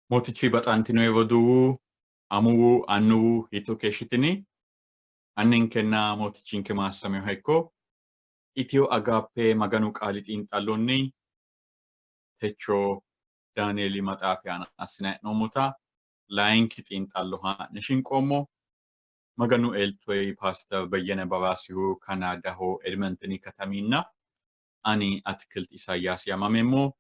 Mootichi baxantinoe roduuwu, amuwu, annuwu hiitto keeshshitini? Anninkenna Mootichinke maassaminoha ikko. Itiyo Agaappe Maganu Qaali xiinxallonni techo Daanieeli maxaafi aana assinanni hee'noommota layinki xiinxallo haa'ne shinqoommo. Maganu eltoe Paaster Beyyene Baraasihu Kanaadaho Edmenteni kataminna ani Atikilt Isayaasi yaamameemmo.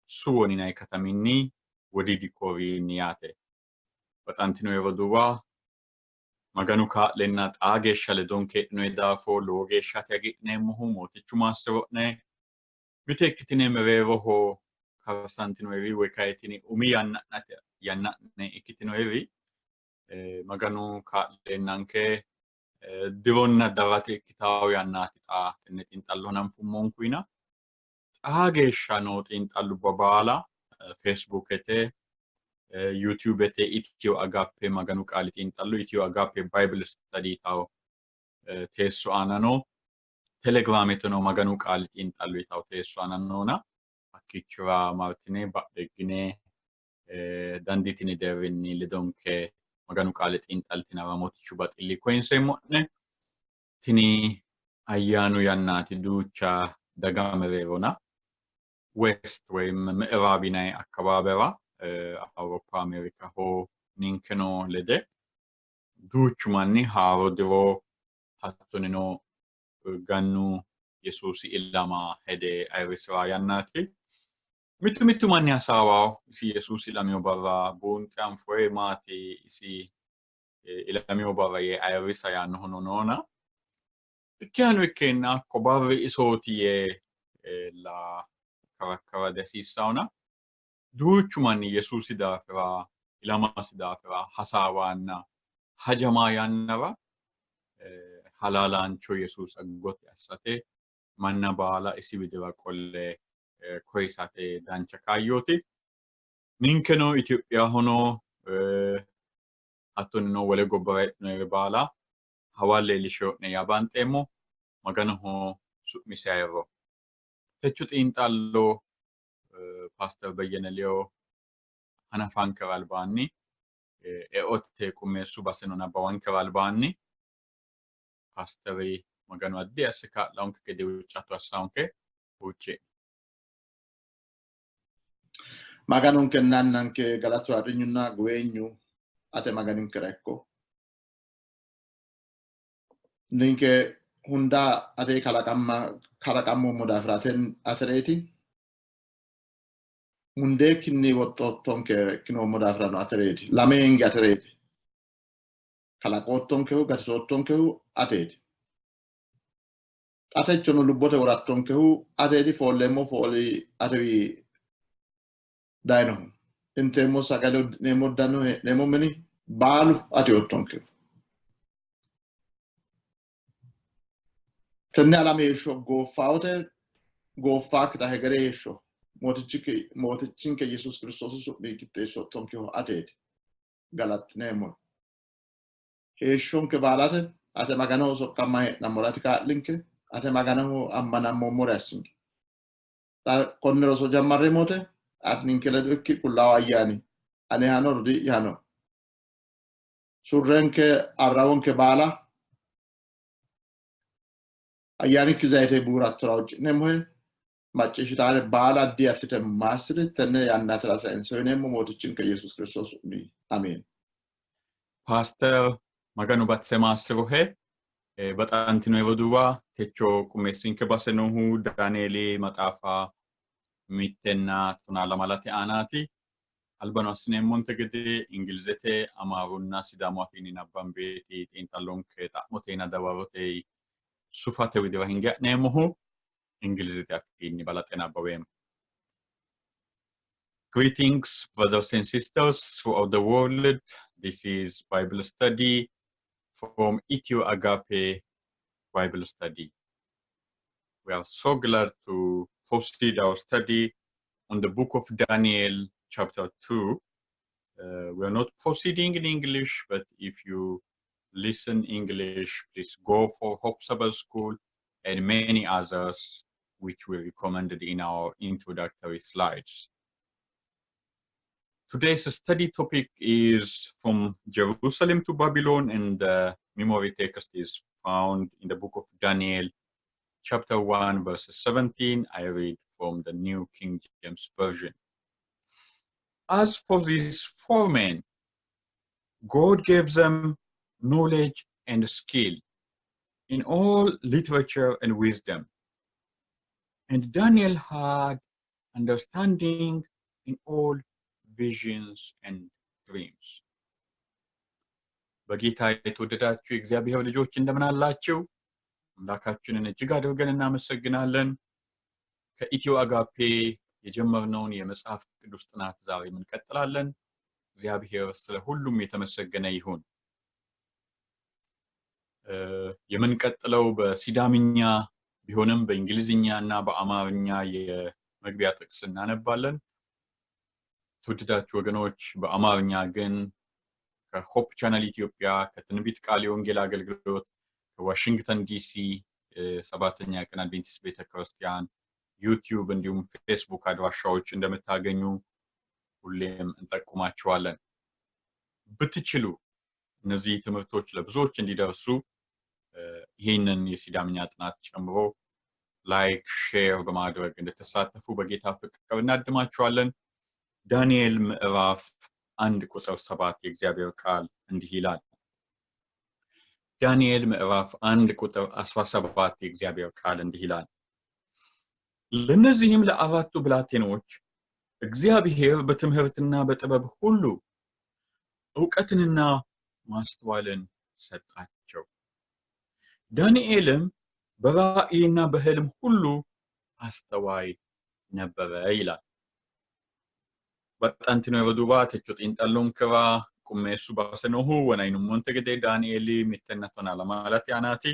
Suwon yinanni kataminni Wodiidi Kooriyinni yaate. Baxantinoe roduuwa, Maganu kaa'lenna xaa geeshsha ledonke heedhinoe daafo lowo geeshshaati hagiidhineemmohu. Mootichu maassiro'ne. Mite ikkitine mereeroho karsantinoeri woy kayitini umi yanna'ne ikkitinoeri Maganu kaa'leennanke dironna darate ikkitawo yannaati xaa tenne xiinxallo hananfummonkuyina. Xaa geeshsha noo xiinxallubba baala Feesbuukete, Yuutiyuubete Itiyo Agaappe Maganu Qaali Xiinxallo, Itiyo Agaappe Bible Study yitawo teesso aana no. Telegiraameteno Maganu Qaali Xiinxallo yitawo teesso aana noona hakkiichira martine badheggine dandiitini deerrinni ledonke Maganu Qaale xiinxaltinara Mootichu baxilli koyinseemmo'ne. Tini ayyaanu yannaati duucha daga mereerona West woyim Mi'raab yinanni akkawaawera Awuroppa Ameerikaho ninkeno lede duuchu manni haaro diro hattonino gannu Yesuusi ilama hede ayirrisi'ra yannaati. Mitu mitu manni hasaawaho isi Yesuusi ilamino barra buunxe anfoye maati isi ilamino barra yee ayirrisa yaannohuno noona ikkihano ikkeenna ko barri isooti yee la karakkara dihasiissahona duuchu manni Yesuusi daafira ilamasi daafira hasaawanna hajamaa yannara halaalaancho Yesuusa gotti assate manna baala isi widira qolle koyisate dancha kaayyooti. Ninkeno Itophiyahono hattonino wole gobbara heedhinoyere baala hawalle iillishiro'ne yaa banxeemmo. Maganoho su'misi ayirro. Techo xiinxallo Paaster Beyyene Leyo hanafankera albaanni eote qummeessu baseno nabbawankera albaanni Paasteri Maganu addi asse kaa'lawonke gede huuccatto assawonke huucci'no. Maganonkenna Annanke galatu ayirrinyunna guweenyu ate Maganinkera ikko. Ninke hunda ate kalaqammoommo daafira atereeti. Mundeekkinni woxxoottonke ikkinoommo daafirano atereeti. Lameenge atereeti. Kalaqoottonkehu gatisoottonkehu ateeti. Xa techono lubbote worattonkehu ateeti, foolleemmo fooli atewi dayinohu. Inteemmo sagale, uddi'neemmo uddano, hee'neemmo mini baalu ati oottonkehu. Tenne alame heeshsho gooffaote gooffaakkita hegere heeshsho Mootichinke Yesuusi Kiristoosi su'mi qixxeessoottonkehu ateeti. Galaxxineemmo. Heeshshonke baalate ate Maganoho soqqamma hee'nammora ati kaa'linke, ate Maganoho ammanammoommore assinke. Xa konne roso jammarreemmo wote ati ninke ledo ikki, Qullaawu Ayyaani anehano rodii'yahano surrenke arrawonke baala ayyaanikki zayite buurattora huucci'neemmohe. Macciishshitaare baala addi assite maassiri, tenne yannatira sayinse uyineemmo Mootichinke Yesuus Kiristoosi su'minni. Ameen. Paaster Maganu batise maassirohe. Baxantino roduuwa techo qummeessinke base noohu Daanieeli maxaafa mittenna tonaa lamalate aanaati. Albano assineemmonte gede Ingilizete, Amaarunna Sidaamu afiinni nabbambeeti xiinxallonke xa'motenna dawarote sufate widira hinge ha'neemmohu. Ingilizete afiinni balaxe nabbaweemmo. Greetings, brothers and sisters throughout the world. This is Bible study from Ethio Agape Bible Study. We are so glad to proceed our study on the book of Daniel, chapter 2. We are not proceeding in English, but if you listen English, please go for Hope Sabbath School and many others which we recommended in our introductory slides. Today's study topic is from Jerusalem to Babylon, and the memory text is found in the book of Daniel, chapter 1, verse 17. I read from the New King James Version. As for these four men, God gave them knowledge and skill in all literature and wisdom. And Daniel had understanding in all visions and dreams. በጌታ የተወደዳችሁ የእግዚአብሔር ልጆች፣ እንደምን አላችሁ? አምላካችንን እጅግ አድርገን እናመሰግናለን። ከኢትዮ አጋፔ የጀመርነውን የመጽሐፍ ቅዱስ ጥናት ዛሬም እንቀጥላለን። እግዚአብሔር ስለ ሁሉም የተመሰገነ ይሁን። የምንቀጥለው በሲዳምኛ ቢሆንም በእንግሊዝኛ እና በአማርኛ የመግቢያ ጥቅስ እናነባለን። የተወደዳችሁ ወገኖች፣ በአማርኛ ግን ከ Hope Channel ኢትዮጵያ፣ ከትንቢት ቃል የወንጌል አገልግሎት፣ ከዋሽንግተን ዲሲ ሰባተኛ ቀን አድቬንቲስት ቤተክርስቲያን YouTube እንዲሁም ፌስቡክ አድራሻዎች እንደምታገኙ ሁሌም እንጠቁማችኋለን። ብትችሉ እነዚህ ትምህርቶች ለብዙዎች እንዲደርሱ ይህንን የሲዳምኛ ጥናት ጨምሮ like፣ share በማድረግ እንድትሳተፉ በጌታ ፍቅር እናድማችኋለን። ዳንኤል ምዕራፍ 1 ቁጥር 7 የእግዚአብሔር ቃል እንዲህ ይላል። ዳንኤል ምዕራፍ 1 ቁጥር 17 የእግዚአብሔር ቃል እንዲህ ይላል። ለእነዚህም ለአራቱ ብላቴኖች እግዚአብሔር በትምህርትና በጥበብ ሁሉ እውቀትንና ማስተዋልን ሰጣቸው። ዳንኤልም በራእይና በህልም ሁሉ አስተዋይ ነበረ ይላል። Baxxantino roduuwa, techo xiinxallonkera qummeessu base noohu wona yinummonte gede Daanieeli 1 12 aanaati.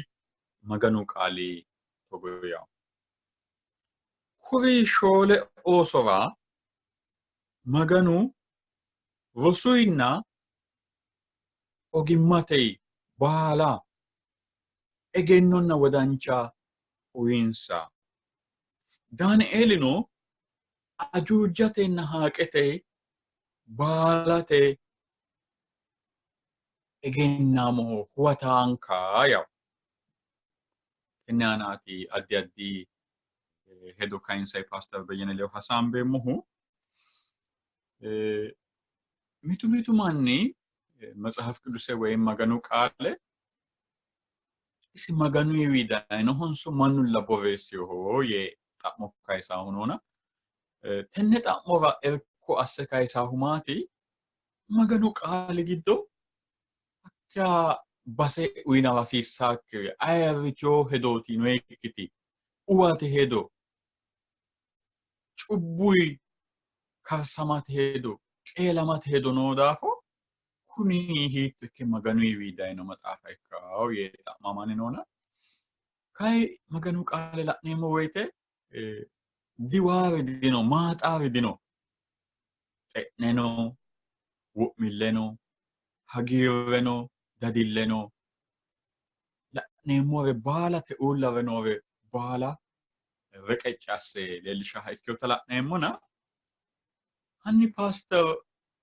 Maganu qaali togo yawo. Kuri shoole oosora Maganu rosuyinna ogimmate baala egennonna wodancha uyinsa. Daanieelino ajuujatenna haaqete baalate egennaamoho, huwataanka yawo. Tenne aanaati addi addi hedo kayinsayi Paaster Beyyene ledo hasaambeemmohu. Mitu mitu manni መጽሐፍ ቅዱሴ ወይም Maganu qaale isi Maganuyiwi dayinohonso mannulla borreessinoho yee xa'mo kayisaahu noona, tenne xa'mora irko asse kayisaahu maati? Maganu qaali giddo hakka base uyinara hasiissaakkiri ayirritino hedooti noyikkiti, uwate hedo, cubbuyi karsamate hedo, qeelamate hedo noo daafo kuni hiitto ikke Maganuyiwi dayino maxaafa ikkawo yee xa'mamanni noona, kayi Maganu qaale la'neemmo woyite diwaari dino, maaxaari dino, xe'neno, wo'milleno, hagiirreno, dadilleno, la'neemmore baalate uullare noore baala reqecci asse leellishaha ikkinota la'neemmona, hanni Paaster,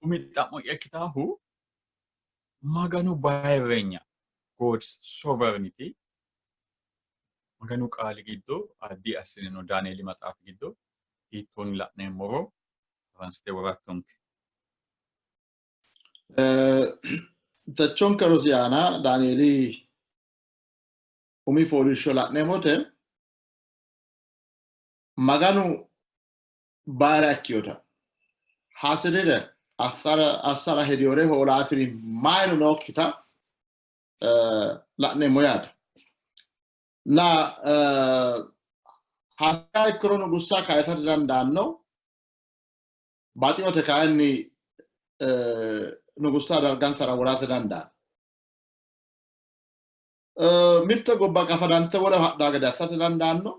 umi xa'mo'ya ikkitaahu Maganu bayirreenya, God's sovereignty, Maganu qaali giddo addi assineno Daanieeli maxaafi giddo hiittoonni la'neemmoro haransite worattonke. Techonke rosi aana Daanieeli umi fooliishsho la'neemmote Maganu bayira ikkinota, hasi'rire assara hediyore hoolaasiri mayino nookkita la'neemmo yaate. Na hasi'riha ikkiro nugussa kayisate dandaanno, baxiote kayinni nugussa dargansara worate dandaanno. Mitte gobba qafadante wolewa hadhaa gede assate dandaanno,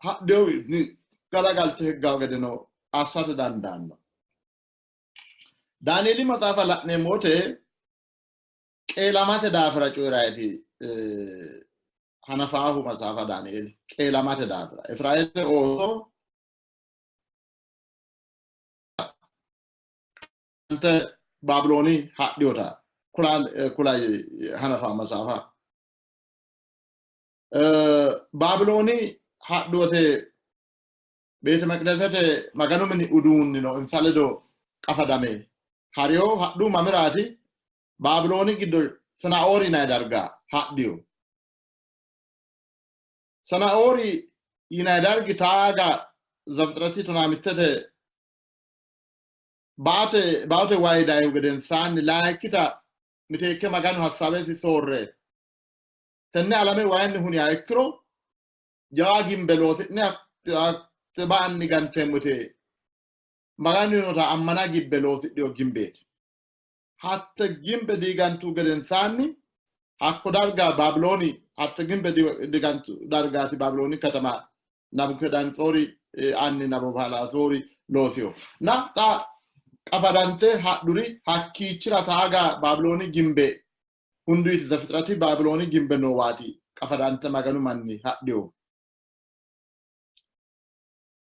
hadhewi galagalte higgawo gedeno assate dandaanno. Daanieeli maxaafa la'neemmo wote qeelamate daafira coyi'raeti hanafaahu maxaafa Daanieeli qeelamate daafira Israeele ooso Qafadante Baabilooni hadhinota kula hanafa matsaafa. Baabilooni hadhu wote beete meqidesete Maganu mini uduunnino insa ledo qafadame ha'riyo. Hadhu mamiraati? Baabilooni giddo Sanaoori yinanni darga hadhiyo. Sanaoori yinanni dargi taaga Zafixirati 16 baate wayi dayihu gedensaanni layikkita miteekke Maganu hassabesi soorre tenne alame wayinni huniha ikkiro jawa gimbe loosi'ne ba'anni ganteemmote Maganu yinota ammana gibbe loosidhino gimbeeti. Hatte gimbe diigantu gedensaanni hakko darga Baabilooni hatte gimbe diigantu dargaati Baabilooni katama Nabukedanetsoori anni Nabopolasoori loosino. Na xa qafadante hadhuri hakkiichira taaga Baabilooni gimbe hunduiti Zefixirati Baabilooni gimbe noowaati qafadante Maganu manni hadhino.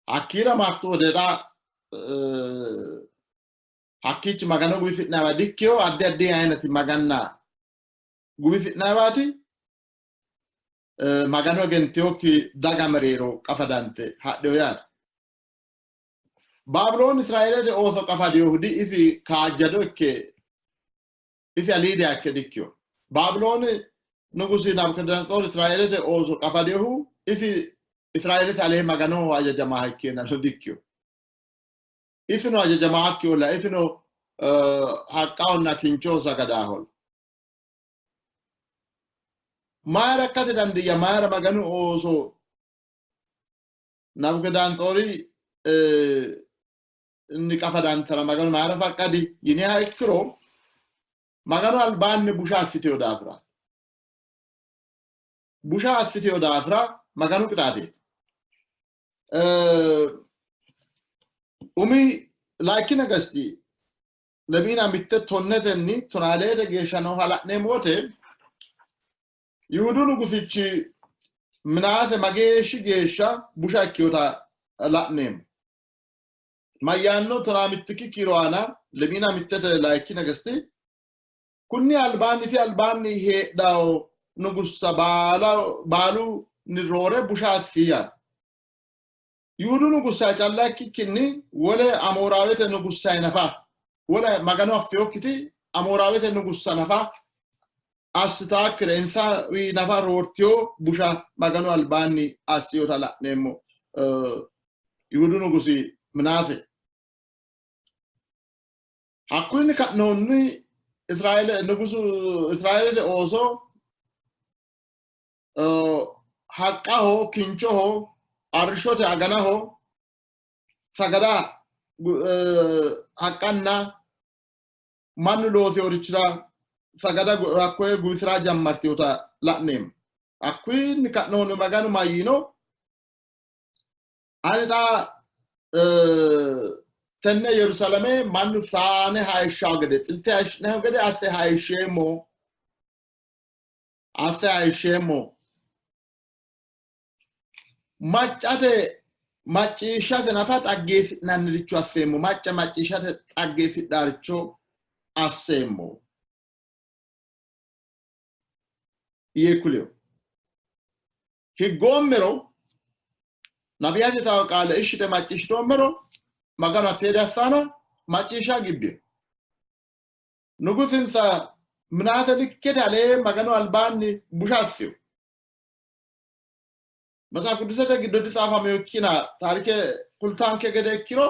Hakkiira martu wote xa hakkiichi Magano guwisi'nanniwa dikkino, addi addi ayinati maganna guwisi'nanniwaati. Magano egentinokki daga mereero qafadante hadhino yaate. Baabilooni Israeelete ooso qafadinohu di isi kaajjado ikke isi aliidiha ikke dikkino. Baabilooni nugusi Nabukadanatsoor Israeelete ooso qafadinohu isi Israeelete alee Maganoho hajajamaha ikkeennano dikkino. Isino hajajamaakkiholla, isino haqqahonna kinchoho sagadaaholla. Mayira ikkate dandiyya? Mayira Maganu ooso Nabukadanatsoori inni qafadantara Maganu mayira faqqadi yiniha ikkiro Maganu albaanni busha assitino daafira. Busha assitino daafira Maganu qixaate. Umi layikki nagasti lemiina mitte tonnetenni tonaa leete geeshsha nooha la'neemmo wote Yihudu nugusichi Minaase mageeshshi geeshsha busha ikkinota la'neemmo. Mayyaanno 12 kiiro aana lemiina mittete layikki nagasti kunni albaanni isi albaanni heedhawo nugussa baalunni roore busha assi yaanno. Yihudu nugussa calla ikkikkinni wole Amooraawete nugussa nafa wole Magano affinokkiti Amooraawete nugussa nafa assitaakkire insawi nafa roortiyo busha Maganu albaanni assiyota la'neemmo. Yihudu nugusi Minaase. Hakkunni ka'nohunni Israeele nugusu Israeelete ooso haqqaho, kinchoho, arrishshote aganaho sagada haqqanna mannu looseworichira sagada hakkoye guwisira jammartinota la'neemmo. Hakkunni ka'nohunni Maganu mayyiino? Ani xa tenne Yerusaalame mannu saane hayishshawo gede xilte hayishshi'nannihu gede asse hayishsheemmo. Asse hayishsheemmo. Maccate macciishshate nafa xaggeessi'nanniricho asseemmo. Macca macciishshate xaggeessidharicho asseemmo. Yee kulino. Higgoommero nabiyate tawo qaale ishshite macciishshitoommero Maganu hattee diassano macciishsha gibbino. Nugusinsa Minaase likkete alee Maganu albaanni busha assino. Matsaaf Qidusete giddo ditsaafamino ikkina taarike kultanke gede ikkiro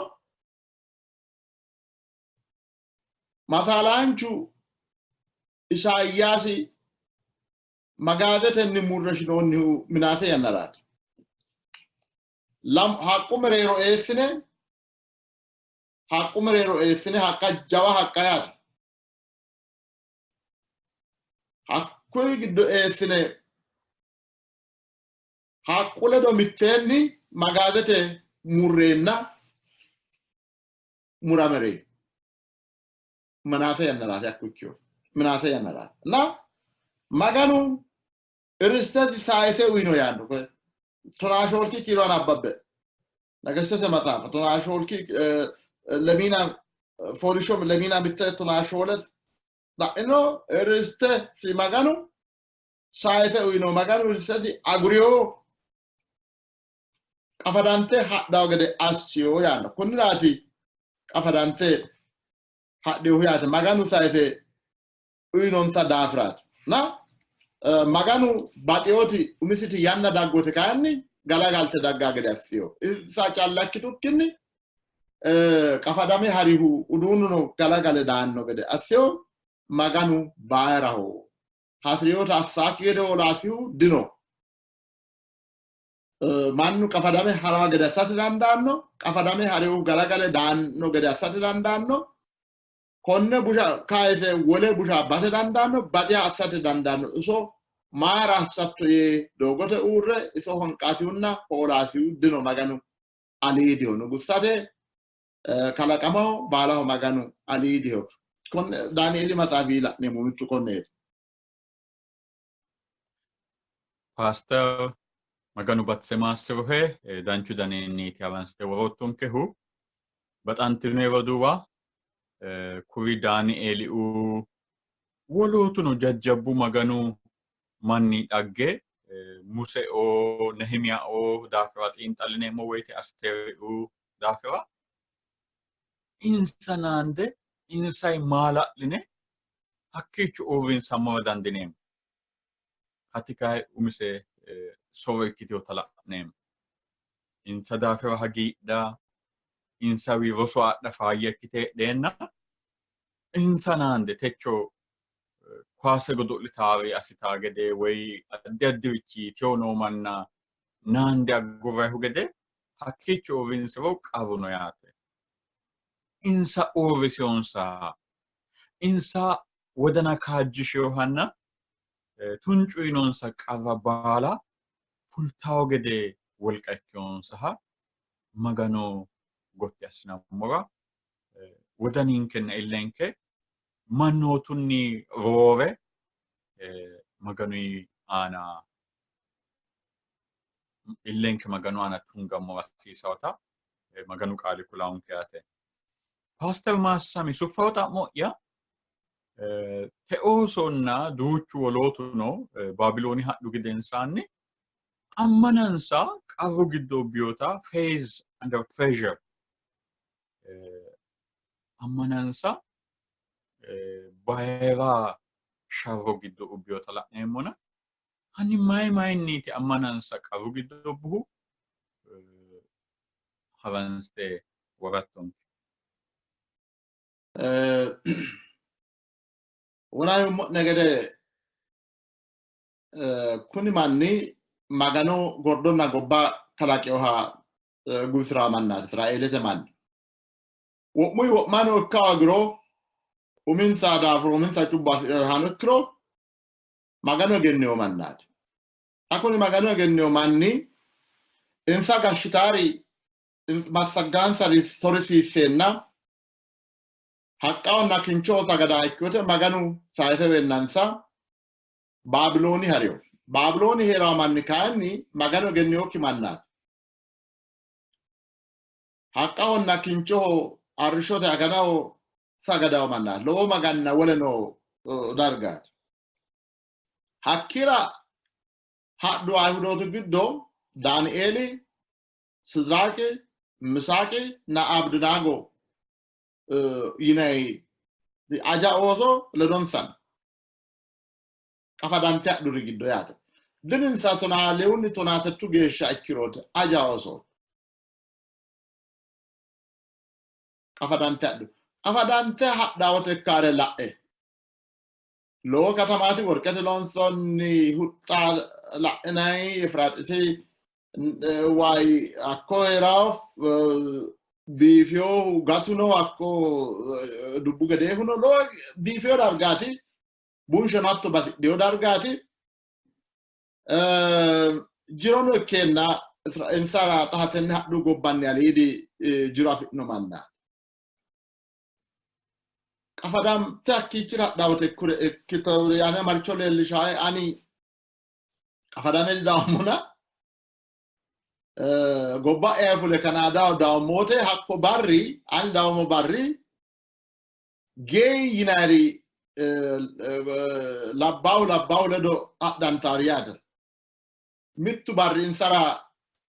masaalaanchu Isayaasi magaazetenni murre shinoonnihu Minaase yannaraati. Haqqu mereero eessine haqqu mereero eessine haqqa jawa haqqa yaate. Hakkuyi giddo eessine haqqu ledo mitteenni magaazete murreenna murame reyi. Minaase yannaraati hakku ikkino. Minaase yannaraati. Na Maganu iristesi sayise uyino yaanno. 14 kiiro anabbabbe. Nagastete maxaafa 14 lemiina Fooliishsho lemiina mitte tonaa shoole la'ino ristesi Maganu sayise uyino Maganu ristesi aguriyo qafadante hadhawo gede assiyo yaanno. Kunniraati qafadante hadhinohu yaate Maganu sayise uyinonsa daafiraati. Na Maganu baxeoti umisiti yanna daggote kayinni galagalte daggaa gede assiyo. Insa calla ikkitukkinni qafadame harihu uduunnuno galagale daanno gede assiyo. Maganu bayiraho. Hasi'rinota assaakki gede hoolaasihu dino. Mannu qafadame harawa gede assate dandaanno, qafadame harihu galagale daanno gede assate dandaanno, konne busha kayise wole busha abbate dandaanno, baxiha assate dandaanno. Iso mayira assatto yee doogote uurre iso honqaasihunna hoolaasihu dino. Maganu aliidiho. Nugussate kalaqamaho baalaho Maganu aliidiho. Konne Daanieeli maxaafi la'neemmo mittu konneeti. Paaster Maganu batise maassirohe danchu daninniiti haransite woroottonkehu. Baxantino roduuwa kuri Daanieeliuu wolootuno jajjabbu Maganu manni dhagge Museoo Nehimiyaoo daafira xiinxallineemmo woyite Asteeriuu daafira insa naande insay maala'line hakkiicho uurrinsammora dandineemmo. Hatti kayi umise soro ikkitinota la'neemmo. Insa daafira hagiidha, insawii roso adha faayya ikkite heedheenna insa naande techo kowaase godo'litaare assitaa gede woy addi addirichi tewo noo manna naande agurrayihu gede hakkiicho uurrinsiro qarru no yaate. Insa uurrisiyonsa, insa wodana kaajjishinohanna tuncu yinonsa qarra baala fultawo gede wolqa ikkinonsaha Magano gotti assinammora wodaninkenna illenke mannootunni roore Maganu aana illenke Maganu aana tungammora hasiisawota Maganu qaali kulaonke yaate. Paaster Maassami suffawo xa'mo'ya Teoosonna duuchu wolootuno Baabilooni hadhu gedensaanni ammanansa qarru giddo ubbinota faith under pressure ammanansa bayira sharro giddo ubbinota la'neemmona hanni mayi mayinniiti ammanansa qarru giddo ubbuhu haranste worattonke. Wonayummo'ne gede kuni manni Magano gordonna gobba kalaqinoha guwisi'ra mannaati, Israeelete manni. Wo'muyi wo'mano ikka hoogiro uminsa daafuro uminsa cubbo afidhinohano ikkiro Magano egennino mannaati. Xa kuni Magano egennino manni insa gashshitaari massagaansari sorisiisseenna haqqahonna kinchoho sagada ikkinote Maganu sayise weennansa Baabilooni ha'rino. Baabilooni hee'rawo manni kayinni Magano egenniyokki mannaati. Haqqahonna kinchoho arrishshote aganaho sagadawo mannaati. Lowo maganna wole noo dargaati. Hakkira hadhu Ayihudootu giddo Daanieeli, Sidiraaqi, Misaaqi na Abidinaago yinanni aja ooso ledonsa no. Qafadante hadhuri giddo yaate. Dirinsa tonaa lewunni tonaa settu geeshsha ikkirooti aja ooso. Qafadante hadhu. Qafadante hadhawote ikkaare la'e. Lowo katamaati worqete loonsoonni huxxa la'inanni Efiraaxisi wayi hakko hee'rawo biifinohu gatuno hakko dubbu gedeehuno lowo biifino dargaati. Bunsheno hatto batidhino dargaati. Jirono ikkeenna insara xa tenne hadhu gobbanni aliidi jiro afi'no manna. Qafadamte hakkiichira hadhaa wote kure ikkitore ane marcho leellishae ani qafadame dawummona gobba ee fule Kanaadaho dawummo wote hakko barri ani dawummo barri Gay yinayiri labbaahu labbaahu ledo adhantaari yaate. Mittu barri insara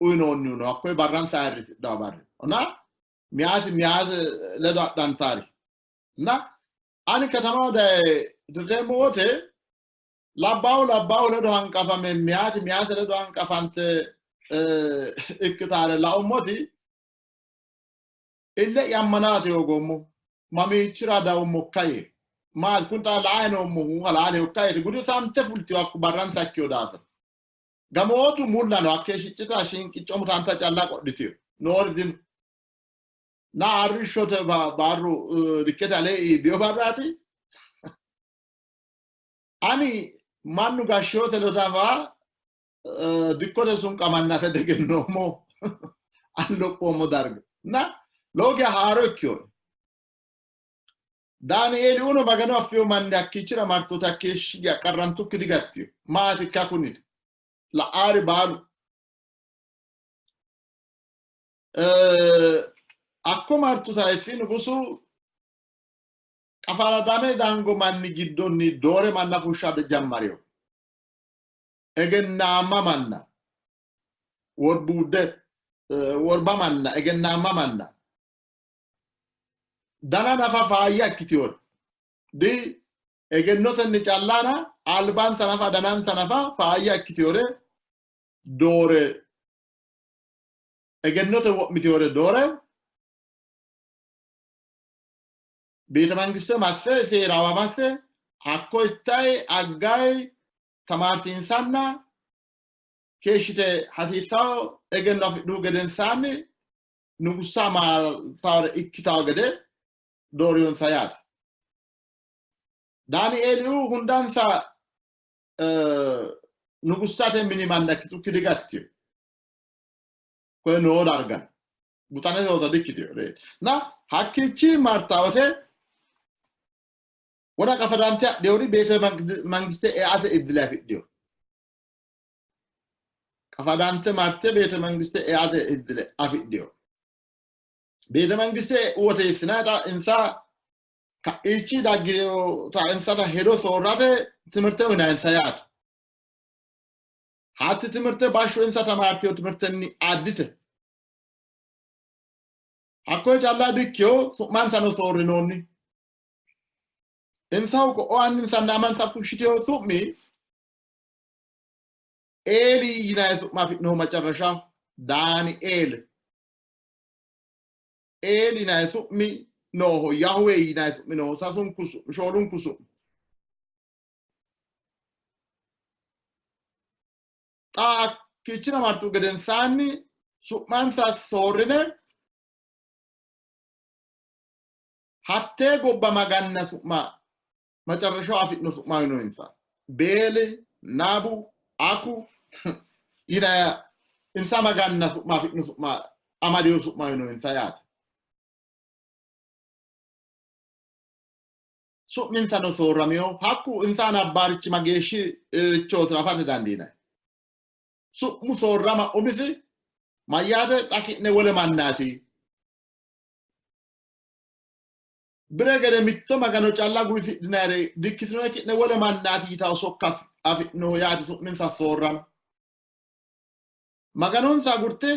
uyinoonnihu no, hakkoye barransa ayirrisidhawo barri. Na miyaati miyaate ledo adhantaari. Na ani katamaho daye dirreemmo wote labbaahu labbaahu ledo hanqafame miyaati miyaate ledo hanqafante ikkitaare laummoti ille'ya ammanaate hoogoommo. Mamiichira dawummokka yee. Maal kun xaa la'ayi noommohu halaaleho yeeti gudu sante fultiyo hakku barransa ikkiyo daafira. Gamootu mulla no hakkee shiccita shinqicco mutanta calla qodhitiyo. Noori dino. Na arrishshote barru likkete alee iibbiyo barraati. Ani mannu gashshoote ledo dafa dikkote sunqamanna afe degennoommo. Ani lophoommo darga. Na lowo geya haaro ikkiyoe. Daanieeli uno Magano affino manni hakkiichira martuta hakkeeshshi geya qarrantukki digattino. Maati ikka kuniti? La'aari baalu. Hakko martuta isi nugusu qafaladame dango manni giddonni doore manna fushsha jammarino. Egennaamma manna, worbuudde, worba manna, egennaamma manna. Dana nafa faayya ikkitiyore di egennotenni callana albansa nafa danansa nafa faayya ikkitiyore doore egennote wo'mitiyore doore beete mangiste masse seerawa masse hakko ittay aggay tamaarsiinsanna keeshshite hasiissawo egenno afidhuhu gedensaanni nugussa amaaltaare ikkitawo gede dooriyonsa yaate. Daanieeliu hundansa nugussate mini manna ikkitukki digattino. Koye noo darga buxane noota dikkitino. Na hakkiichi martawote wona qafadante adhiyori beete mangiste eate iddile afidhiyo. Qafadante marte beete mangiste eate iddile afidhiyo. Beete mangiste woteessinayita insa ka'iichi daggiyota insata hedo soorrate timirte uyinayinsa yaate. Hatti timirte bashsho insa tamaartiyo timirtenni addite. Hakkoye calla dikkiyo su'mansano soorrinoonni. Insahu ko'o anninsanna amansa fushshitiyo su'mi Eeli yinanni su'ma afi'nohu macarrashaho Daanieel. Eeli yinanni su'mi nooho, Yahweh yinanni su'mi nooho, sasunku su'mi, shoolunku su'mi. Xa hakkiichira martu gedensaanni su'mansa soorrine hattee gobba maganna su'ma macarrashaho afi'no su'ma uyinoyinsa. Beeli, Naabu, Aku yinaya insa maganna su'ma afi'no su'ma amadino su'ma uyinoyinsa yaate. Su'minsano soorramino. Hakku insa anabbaarichi mageeshshi richootiro afate dandiinanni. Su'mu soorrama umisi mayyaate xa ki'ne wole mannaati. Bire gede mitto Magano calla guwisidhinayire dikkitinoe ki'ne wole mannaati yitawo sokka afi'noho yaate su'minsa soorrama. Maganonsa agurte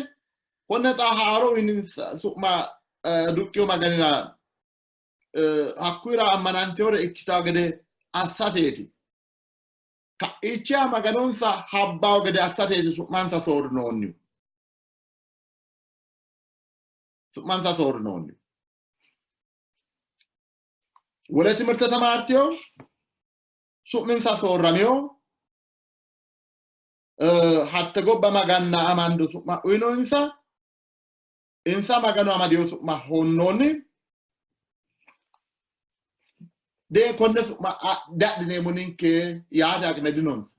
konne xa haaro uyininsa su'ma duqqiyo Maganira hakkuyira ammanantinore ikkitawo gede assateeti. Ka'iichiha Maganonsa habbawo gede assateeti su'mansa soorrinoonnihu. Su'mansa soorrinoonnihu. Wole timirte tamaartiyo, su'minsa soorramiyo, hatte gobba maganna amando su'ma uyinoyinsa, insa Maganu amadino su'ma hunnoonni. Dee konne su'ma dadhineemmo ninke yaate aqime dinonsa.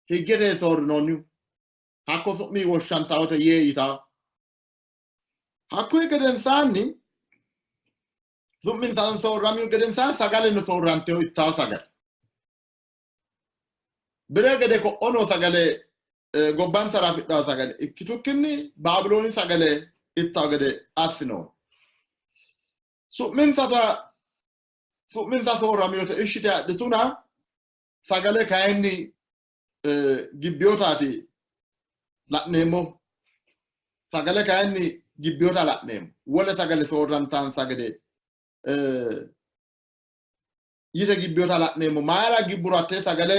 Higgete soorrinoonnihu hakko su'mi woshshantawote yee yitaa. Hakkuyi gedensaanni su'minsa soorramihu gedensaanni sagaleno soorranteho ittawo sagale. Bire gede ko'o noo sagale gobbansara afidhawo sagale ikkitukkinni Baabilooni sagale ittawo gede assinoonni. Su'minsata su'minsa soorraminote ishshite adhituna sagale kayinni gibbiyotaati la'neemmo. Sagale kayinni gibbiyota la'neemmo. Wole sagale soorrantansa gede yite gibbiyota la'neemmo. Mayira gibburo hattee sagale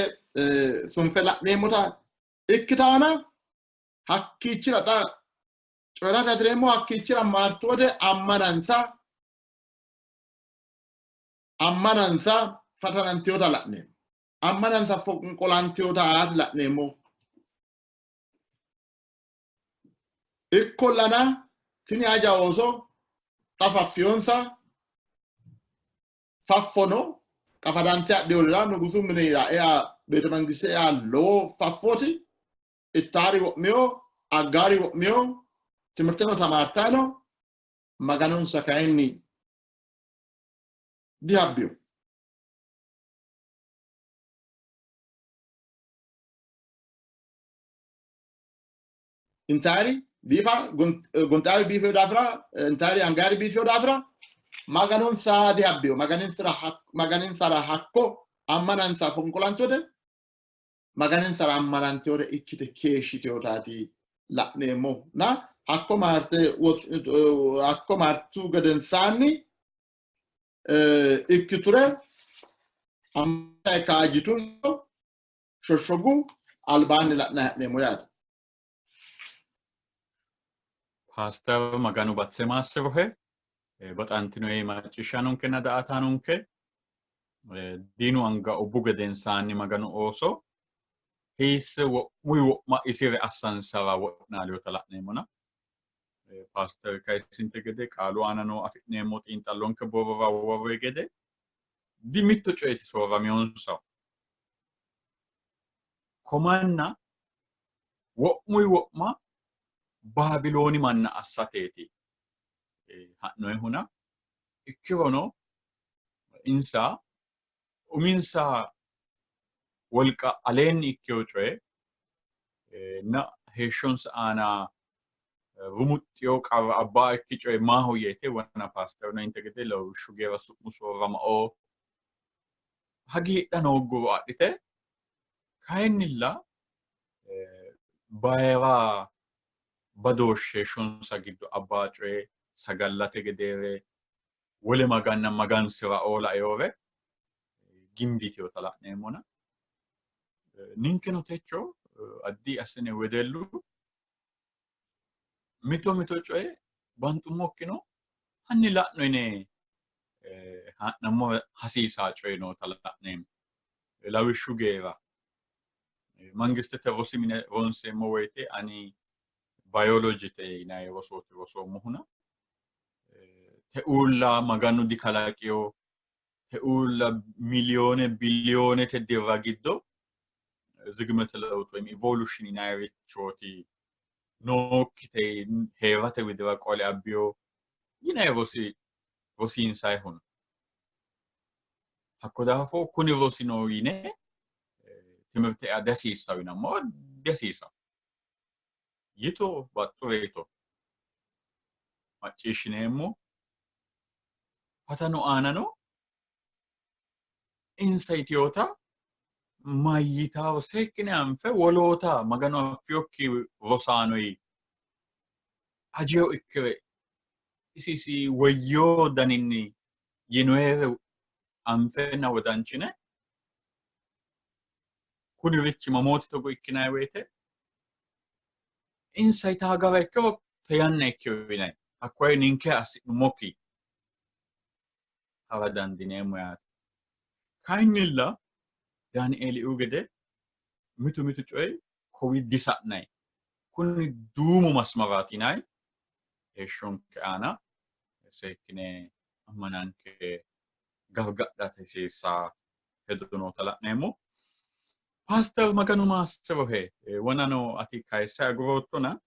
sunfe la'neemmota ikkitaana hakkiichira xa coyi'rate hasi'reemmo hakkiichira martu wote ammanansa ammanansa fatanantiyota la'neemmo. Ammanansa fonqolantiyota la'neemmo. Ikkollana tini aja ooso xa faffiyonsa faffono qafadante adhiyorira nugusu minira ea beete mangiste ea lowo faffooti. Ittaari wo'miyo, aggaari wo'miyo, timirteno tamaartayi no, Maganonsa kayinni dihabbiyo. Intaari biifa gonxaari biifeyo daafira intaari angaari biifeyo daafira Maganonsa dihabbiyo. Maganinsara hakko ammanansa fonqolantote Maganinsara ammanantinore ikkite keeshshitinotaati la'neemmo. Na hakko marte hakko martu gedensaanni ikkiture ammana kaajjitunso shoshshogu albaanni la'nanni ha'neemmo yaate. Paaster Maganu batse maassirohe baxantinoe macciishshaanonkenna daa''ataanonke diinu anga ubbu gedensaanni Maganu ooso hiisse wo'muyi wo'ma isire assansara wo'naalinota la'neemmona Paaster kayisinte gede qaalu aana noo afi'neemmo xiinxallonke borrora worroyi gede di mitto coyeti soorramiyonsahu. Komanna wo'muyi wo'ma Baabilooni manna assateeti ha'noyihuna ikkirono insa uminsa wolqa aleenni ikkino coye na heeshshonsa aana rumuxxino qarra abbaa ikki coye maahoyye yite wona paasterno inte gede lawishshu geera su'mu soorramao hagiidha hoogguro adhite kayinnilla bayira badooshshe heeshshonsa giddo abbaa coye sagallate gedeere wole maganna magansi'raoo laeore gimbitinota la'neemmona ninkeno techo addi assine wedellu mito mito coye banxummokkino hanni la'no yine ha'nammo hasiisaa coyi noota la'neemmo. Lawishshu geera mangistete rosi mine ronseemmo woyte ani bayolojite yinanni rosooti rosoommohuna te uulla Maganu dikalaqino te uulla miliyoone biliyoonete dirra giddo zigmete lewut woyim evolution yinannirichooti nookkite hee'rate widira qole abbiyo yinanni rosi rosiinsayihu no. Hakko daafo kuni rosi no yine timirte ea dihasiissawo yinammo dihasiisawo. Yito baxxure yito macciishshineemmo fatanu aanano insa yitiyota mayyitaaro seekkine anfe woloota Maganu affiyokki rosaanoyi ajeyo ikkire isi isi woyyo daninni yinoyere anfenna wodanchine kunirichi mamooti togo ikkinanni woyte insa yitaa gara ikkiro te yanna ikkiro yinanni hakkoye ninke assi'nummokki hara dandiineemmo yaate. Kayinnilla Daanieeliuu gede mitu mitu coyi kowi disa'nay kuni duumu masmaraati yinanni heeshshonke aana seekkine ammananke gargadhate hasiissaa hedo noota la'neemmo. Paaster Maganu maassirohe wonano ati kayisse aguroottona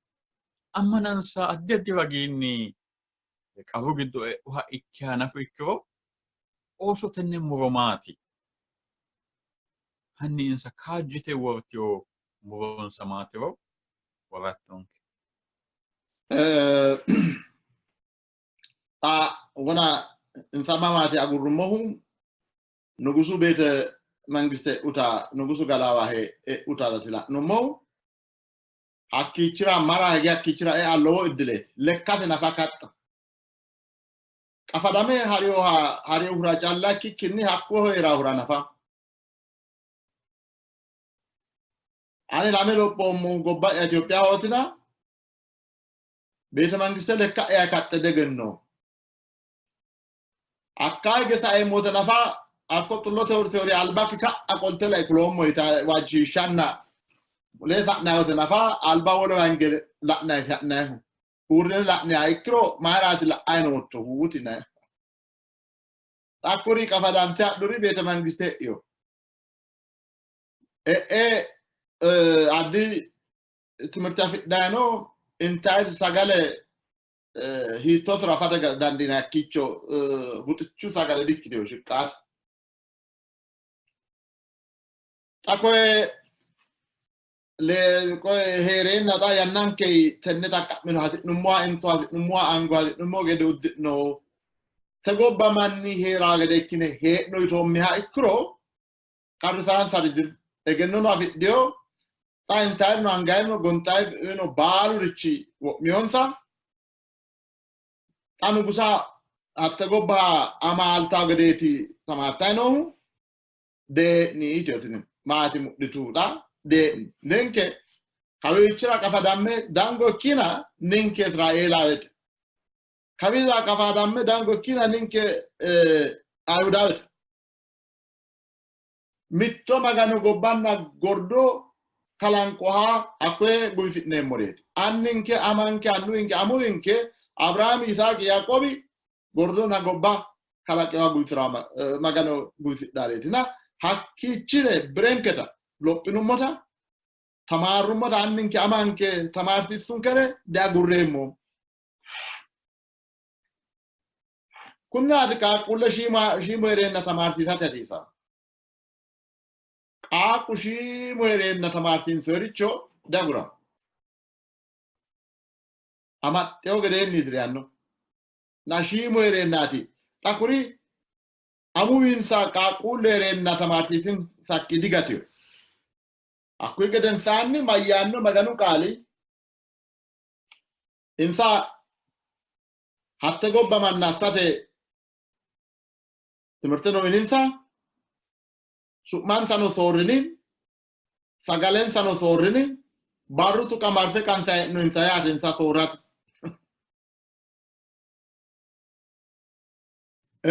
ammanansa addi addi ragiinni qarru giddo e'uha ikkiha nafu ikkiro ooso tenne muro maati? Hanni insa kaajjite wortiyo muronsa maatiro worattonke. Xa wona Insa mamaati agurrummohu nugusu beete mangiste e'uta nugusu galaawa e'utaati la'nummohu. Hakkiichira mara hige hakkiichira ea lowo iddileeti. Lekkate nafa kaxxa. Qafadame hariohura calla ikkikkinni hakko hee'raahura nafa. Ani lame lophoommohu gobba'ya Itophiyahootina beete mangiste lekka'ya kaxxe degenno. Hakkaa hige saeemmote nafa hakko xullote urte albakki ka'a qolte lai kuloommo yita waajjishiishshanna lee sa'nayote nafa alba wolewa hinge la'nayi sa'nayihu uurrine la'niha ikkiro mayiraati la'ayi noottohu yinayi. Hakkuri qafadante hadhuri beete mangiste e'ino. E'e addi timirte afidhayi no intayi sagale hiittootiro afate dandiinanni hakkiicho buxichu sagale dikkitino shiqqaate. Xa koye koye hee'reenna xa yannanke tenne xaqqa'mino hasi'nummoha into hasi'nummoha ango hasi'nummo gede uddi'no te gobba manni hee'raa gede ikkine hee'no yitoommeha ikkiro qarrisaansari dino. Egennono afidhino xa intayirino angayirino gonxayirino baalurichi wo'miyonsa xa nugusa hatte gobba amaaltaa gedeeti tamaartayi noohu dee'ni yiteotini maati mudhitu xa dee'ni ninke kawiichira qafadamme dango ikkina ninke Israeelaawete kawiira qafadamme dango ikkina ninke Ayihudaawete mitto Maganu gobbanna gordo kalanqoha hakkoye guwisi'neemmoreeti. Anninke, amanke, annuwinke, amuwinke Abirahaami, Yisaaqi, Yaaqoobi gordonna gobba kalaqinoha guwisi'ra Magano guwisidhareetina hakkiichire birenketa lophinummota tamaarrummota anninke amanke tamaarsiissunkere diagurreemmo. Kunniraati qaaqquulle shiimu hee'reenna tamaarsiisate hasiisanno. Qaaqqu shiimu hee'reenna tamaarsiinsoyericho diaguranno. Amaxxeyo gedeenniiti reyanno. Na shiimu hee'reennaati. Xa kuri amuwinsa qaaqquullu hee'reenna tamaarsiisinsakki digatino. Hakkuyi gedensaanni mayyaanno Maganu qaali insa hatte gobba manna assate timirteno uyininsa, su'mansano soorrini, sagalensano soorrini, barru tuqa marfe qansa hee'noinsa yaate insa soorrate.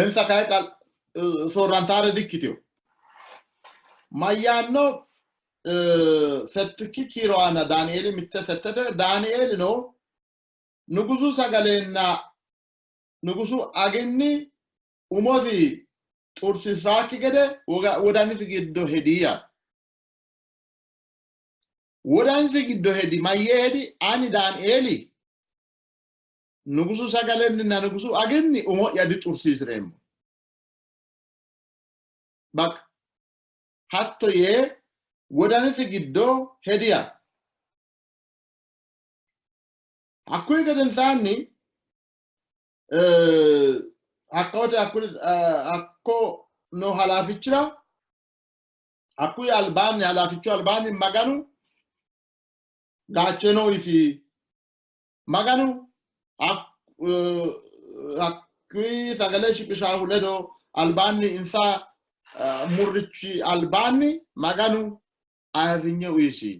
Insa kayi soorrantaare dikkitino. Mayyaanno settikki kiiro aana Daanieeli mitte settete Daanieelino Nugusu sagalenna nugusu aginni umosi xursiisiraakki gede wodanisi giddo hedi yaanno. Wodanisi giddo hedi, mayyee hedi? Ani Daanieeli nugusu sagalenninna nugusu aginni umo'ya dixursiisireemmo. Baqa hatto yee wodanisi giddo hedi yaanno. Hakkuyi gedensaanni hakkawote hakko noo halaafichira hakkuyi albaanni halaafichu albaanni Maganu gaacheeno uyisi. Maganu hakkuyi sagale shiqishaahu ledo albaanni insa murrichi albaanni Maganu ayirrinye uyisi.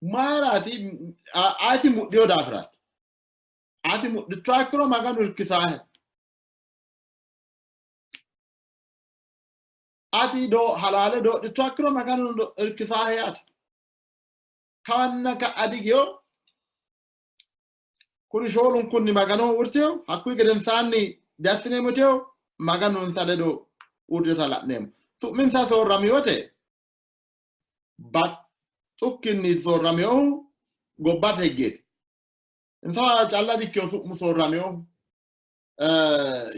Mayiraati? Ati mudhiyo daafiraati. Ati mudhittoha ikkiro Maganu irkisaahe. Ati do halaale doodhittoha ikkiro Maganu irkisaahe yaate. Kawanna ka'a digiyo kuri shoolunkunni Maganoho uurtiyo hakkuyi gedensaanni diassineemmo yiteyo Maganu insa ledo uurrinota la'neemmo. Su'minsa soorramiyote baxxukkinni soorraminohu gobbate higgeeti. Insa calla dikkino su'mu soorraminohu.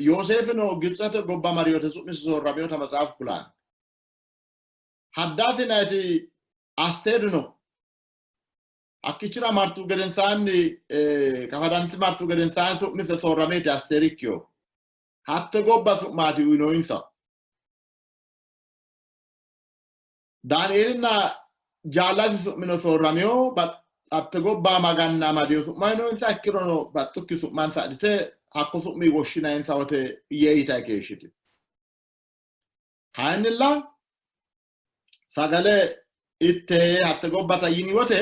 Yooseefino Gibitsete gobba mariyote su'misi soorraminota maxaafu kulanno. Haddaasi yinanniti Asteerino. Hakkichira martu gedensaanni qafadante martu gedensaanni su'mise soorrameeti Asteeri ikkino. Hatte gobba su'maati uyinoyinsa. Daanieelinna jaallasi su'mino soorramino, hatte gobba maganna amadino su'ma uyinoyinsa, ikkirono baxxukki su'mansa adhite hakko su'mi woshshinayinsa wote yee yitayi keeshshiti. Kayinnilla sagale itte hatte gobbata yini wote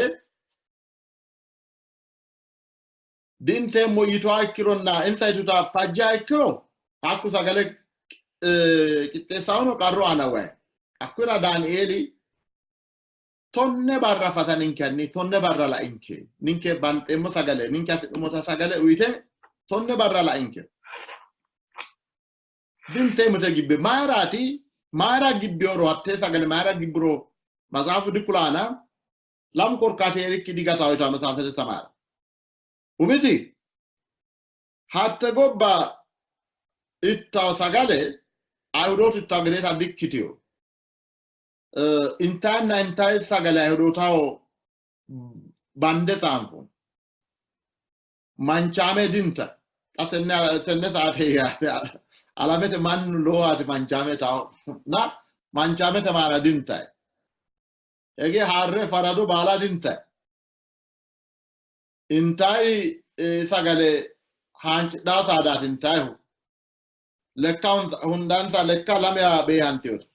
dinteemmo yituha ikkironna insa yituta fajjiha ikkiro hakku sagale qixxeessahuno qarru aana wayi. Hakkuyira Daanieeli 10 barra fataninkenni 10 barra lainke, ninke banxeemmo sagale, ninke hasi'nummota sagale uyite 10 barra lainke. Dinteemmote gibbe mayiraati? Mayira gibbiyoro hattee sagale mayira gibbiro matsaafu dikulaana lamu korkaati heerikki digatawo yitawo matsaafete tamaara. Umiti hatte gobba ittawo sagale Ayihudootu ittawo gedeeta dikkitiyo. Intayanna intayi sagale Ayihudootaho bande saanfo. Manchaame dinta. Xa tenne saate yaate alamete mannu lowoati manchaame tawo. Na manchaamete maala dintayi. Hege haarre farado baala dintayi. Intayi sagale haancidhaa saadaati intayihu. Lekka hundansa lekka lamewa beehantiyota.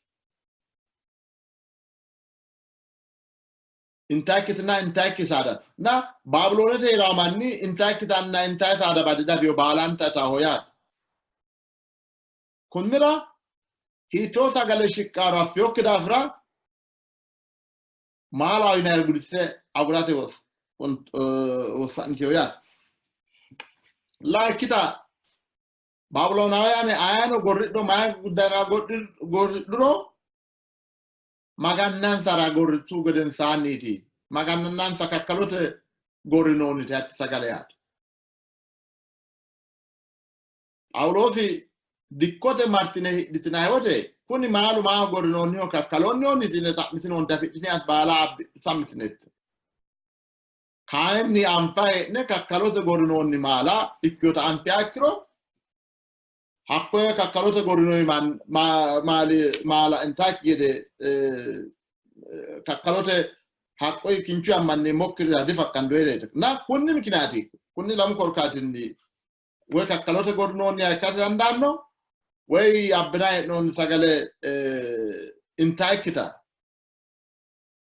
Intayikkitinna intayikki saada. Na Baabiloonete hee'rawo manni intayikkitanna intayi saada bade dafiyo baalanta itaho yaate. Kunnira hiittoo sagale shiqqaaro affiyokki daafira maalaho yinayire gudisse agurate wossa'niteyo yaate. Layikkita Baabiloonaawuyane ayeno gorridho mayi guddara gorridhuro magannansara gorritu gedensaanniiti. Magannansa kakkalote gorrinoonnite hatti sagale yaate. Phaawuloosi dikkote martine hidhitinanni wote kuni maalu maaho gorrinoonniho kakkalonniho yitine xa'mitinoonte afidhine baala sammitinette. Kayinni anfa hee'ne kakkalote gorrinoonni maala ikkinota anfiha ikkiro hakkoye kakkalote gorrinoonni maala intakki gede kakkalote haqqoyi kinchu ammanneemmokkirira difaqqandoyi reete. Na kunni mikinaati kunni lamu korkaatinni woy kakkalote gorrinoonniha ikkate dandaanno woy abbina hee'noonni sagale intayikkita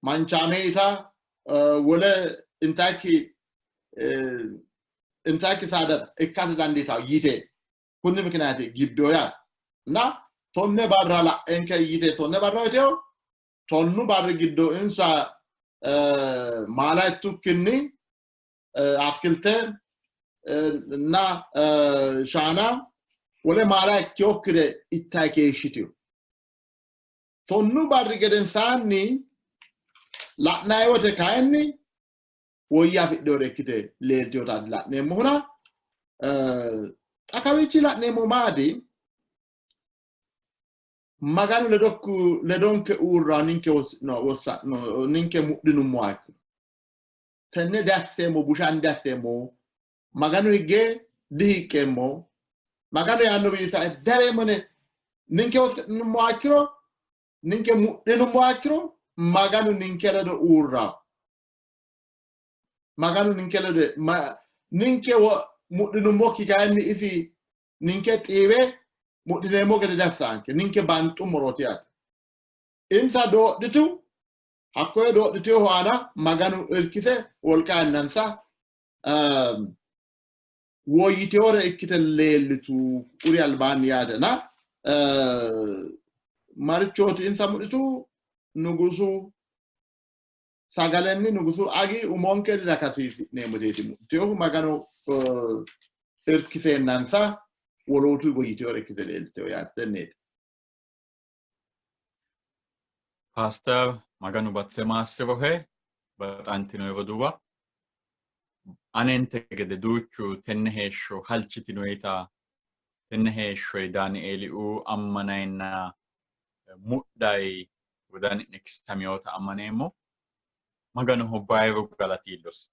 manchaame ita wole intakki saada ikkate dandiitawo yite kunni mikinaati gibbeyo yaate. Na 10 barra la'enke yite 10 barra yiteyo 10 barri giddo insa maala ittukkinni atkilte na shaana wole maala ikkinokkire ittayi keeshshitiyo. 10 barri gedensaanni la'nanni wote kayinni woyya afidhinore ikkite leeltinotaati la'neemmohuna xa kawiichi la'neemmo maati? Maganu ledonke uurra ninke ninke mudhinummoha ikkiro tenne diasseemmo, bushan diasseemmo, Maganu higge dihiiqqeemmo, Maganu yaanno biyyi sae dareemmo yine ninke wossi'nummoha ikkiro, ninke mudhinummoha ikkiro Maganu ninke ledo uurra. Maganu ninke ledo ninke mudhinummokki kayinni isi ninke xiiwe mudhineemmo gede dassaanke ninke banxummorooti yaate. Insa doodhitu hakkoye doodhitinohu aana Maganu irkise wolqa yannansa woyyiteore ikkite leellitu uri albaanni yaate na marichooti insa mudhitu nugusu sagalenni nugusu agi umonke dirakasiisi'neemmo yeeti mudhitinohu Maganu irkiseennansa wolootu woyyiteore ikkite leellitino yaate tenneeti. Paaster Maganu batse maassirohe baxantino roduuwa anente gede duuchu tenne heeshsho halchitinoyita tenne heeshshoyi Daanieeliuu ammanayinna mudhayi wodani'ne kisamiyota ammaneemmo. Maganoho bayiru galati iillosi.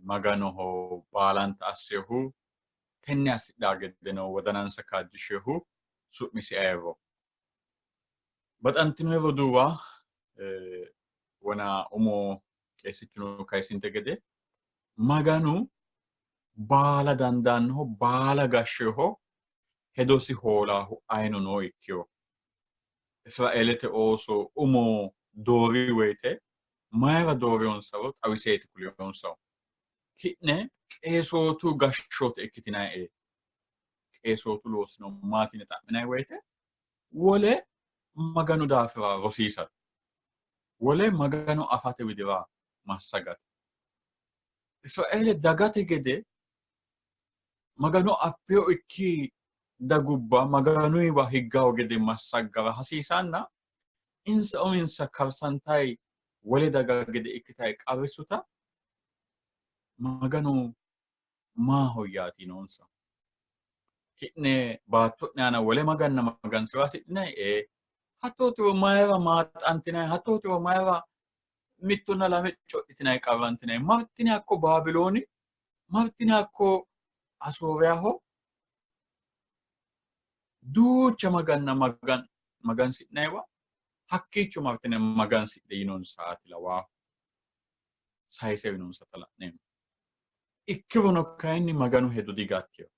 Maganoho baalanta assehu tenne assidhaa gedeno wodanansa kaajjishehu su'misi ayirro. Baxantino roduuwa, wona umo qeesichuno kayisinte gede Maganu baala dandaannoho, baala gashsheho, hedosi hoolaahu ayino noo ikkiyo. Israeelete ooso umo doori woyite mayira dooriyonsaro xawiseeti kuliyonsahu. Ki'ne qeesootu gashshoote ikkitinae, qeesootu loosino maati yine xa'minanni woyite wole Maganu daafira rosiisate, wole Magano afate widira massagate. Israeele dagate gede Magano affino ikki dagubba Maganuyiwa higgawo gede massaggara hasiisanna insa uminsa karsantayi wole daga gede ikkitayi qarrissuta Maganu maahoyyaati yinonsa. Ki'ne baatto'ne aana wole maganna magansi'ra hasidhinanni? Ee. Hattootiro mayira maaxantinanni? Hattootiro mayira mittonna lame codhitinanni qarrantinanni? Martine hakko Baabilooni, martine hakko Asooriyaho duucha maganna magansi'nanniwa hakkiicho martine magansidhe yinonsaati lawaahu sayise uyinonsata la'neemmo. Ikkirono kayinni Maganu hedo digattino.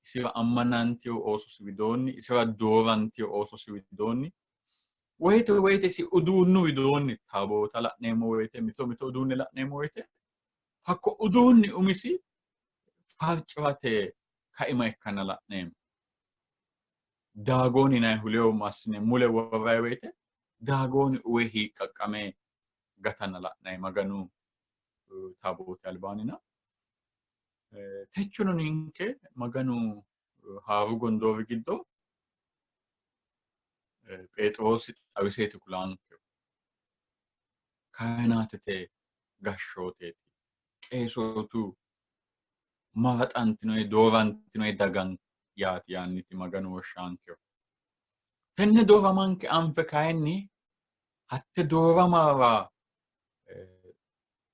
Isira ammanantino oososi widoonni, isira doorantino oososi widoonni, woyite woyite isi uduunnu widoonni taaboota la'neemmo woyite, mito mito uduunne la'neemmo woyite, hakko uduunni umisi farci'rate kaima ikkanna la'neemmo. Daagooni yinannihu ledo massine mule worranni woyite, Daagooni uwe hiiqqaqqame gatanna la'nanni Maganu taabooti albaannina. Techono ninke Maganu haaru gondoori giddo Pheexiroosi xawiseeti kulaankehu. Kaayinaatete gashshooteeti. Qeesootu maraxantinoe doorantinoe dagan yaati yaanniti Maganu woshshaankehu. Tenne dooramanke anfe kayinni hatte dooramara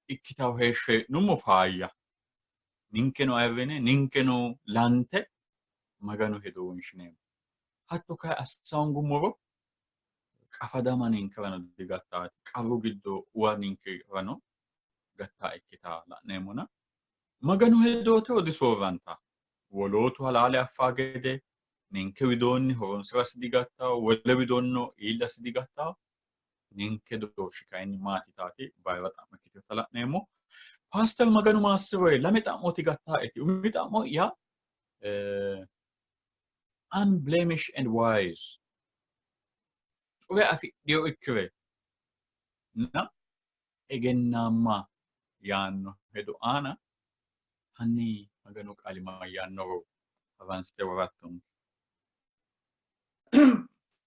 ikkitawo heeshsho hee'nummo faayya. Ninkeno ayirrine, ninkeno lante Maganu hedo wonshineemmo. Hatto kayi assa hoongummoro qafadama ninkerano digattaati, qarru giddo uwa ninkerano gattaa ikkita la'neemmona Maganu hedootiro disoorranta. Wolootu halaale affaa gede ninke widoonni horonsi'rasi digattawo, wole widoonnino iillasi digattawo. Ninke doorshi kayinni maati taati bayira xa'mo ikkitinota la'neemmo. Paaster Maganu maassiroe lame xa'mooti gattaeti. Umi xa'mo'ya unblemish and wise xure afidhino ikkire na egennaamma yaanno hedo aana hanni Maganu qaali mayyaannoro haransite worattonke.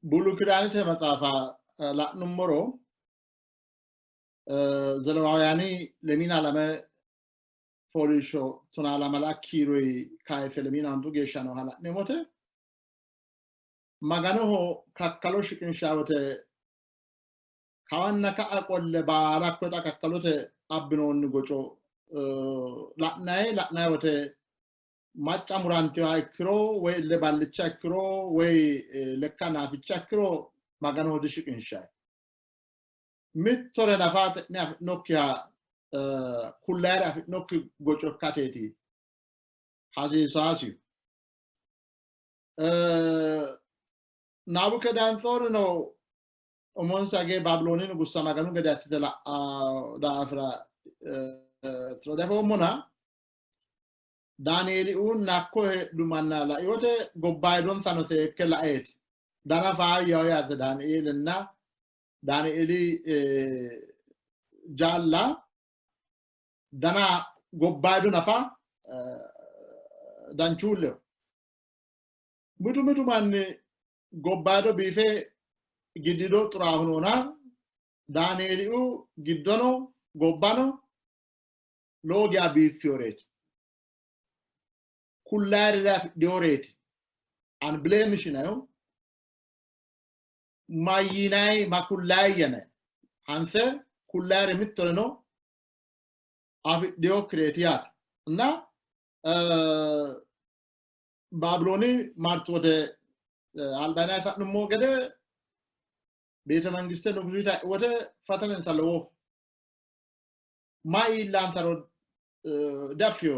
Bulu Kidaanete maxaafa la'nummoro Zelewaawuyaani lemiina lame fooliishsho tonaa lamala kiiroyi kayise lemiina ontu geeshsha nooha la'neemmote Maganoho kakkalo shiqinsha wote kawanna ka'a qolle baala hakko xa kakkalote abbinoonni goco la'nayi la'nayi wote macca murantinoha ikkiro woy ille ballicha ikkiro woy lekka naaficha ikkiro Maganoho dishiqinshayi. Mittore nafa xe'ne afi'nokkiha kullayire afi'nokki goco ikkateeti hasiisaasihu. Nabukedanetsoorino umonsa gee Baabilooni nugussa Maganu gede assite la'a daafira tiro Daanieeliuunna hakko heedhu manna lai wote gobbayidonsano seekke laeeti. Dana faayyaho yaate Daanieelinna Daanieeli jaalla dana gobbayido nafa danchuulleho. Mitu mitu manni gobbayido biife giddiido xuraahunoona Daanieeliu giddono gobbano lowo geya biiffinoreeti. Kullayirire afidhinoreeti. Unblemish yinayihu mayyinayi ma kullayi yinayi. Hanse Kullayire mittoreno afidhinokkireeti yaate. እና Baabilooni martu wote albaanaa sa'nummo gede beete mangiste nugusu wote fatanansa lowo mayi iillaansaro daffiyo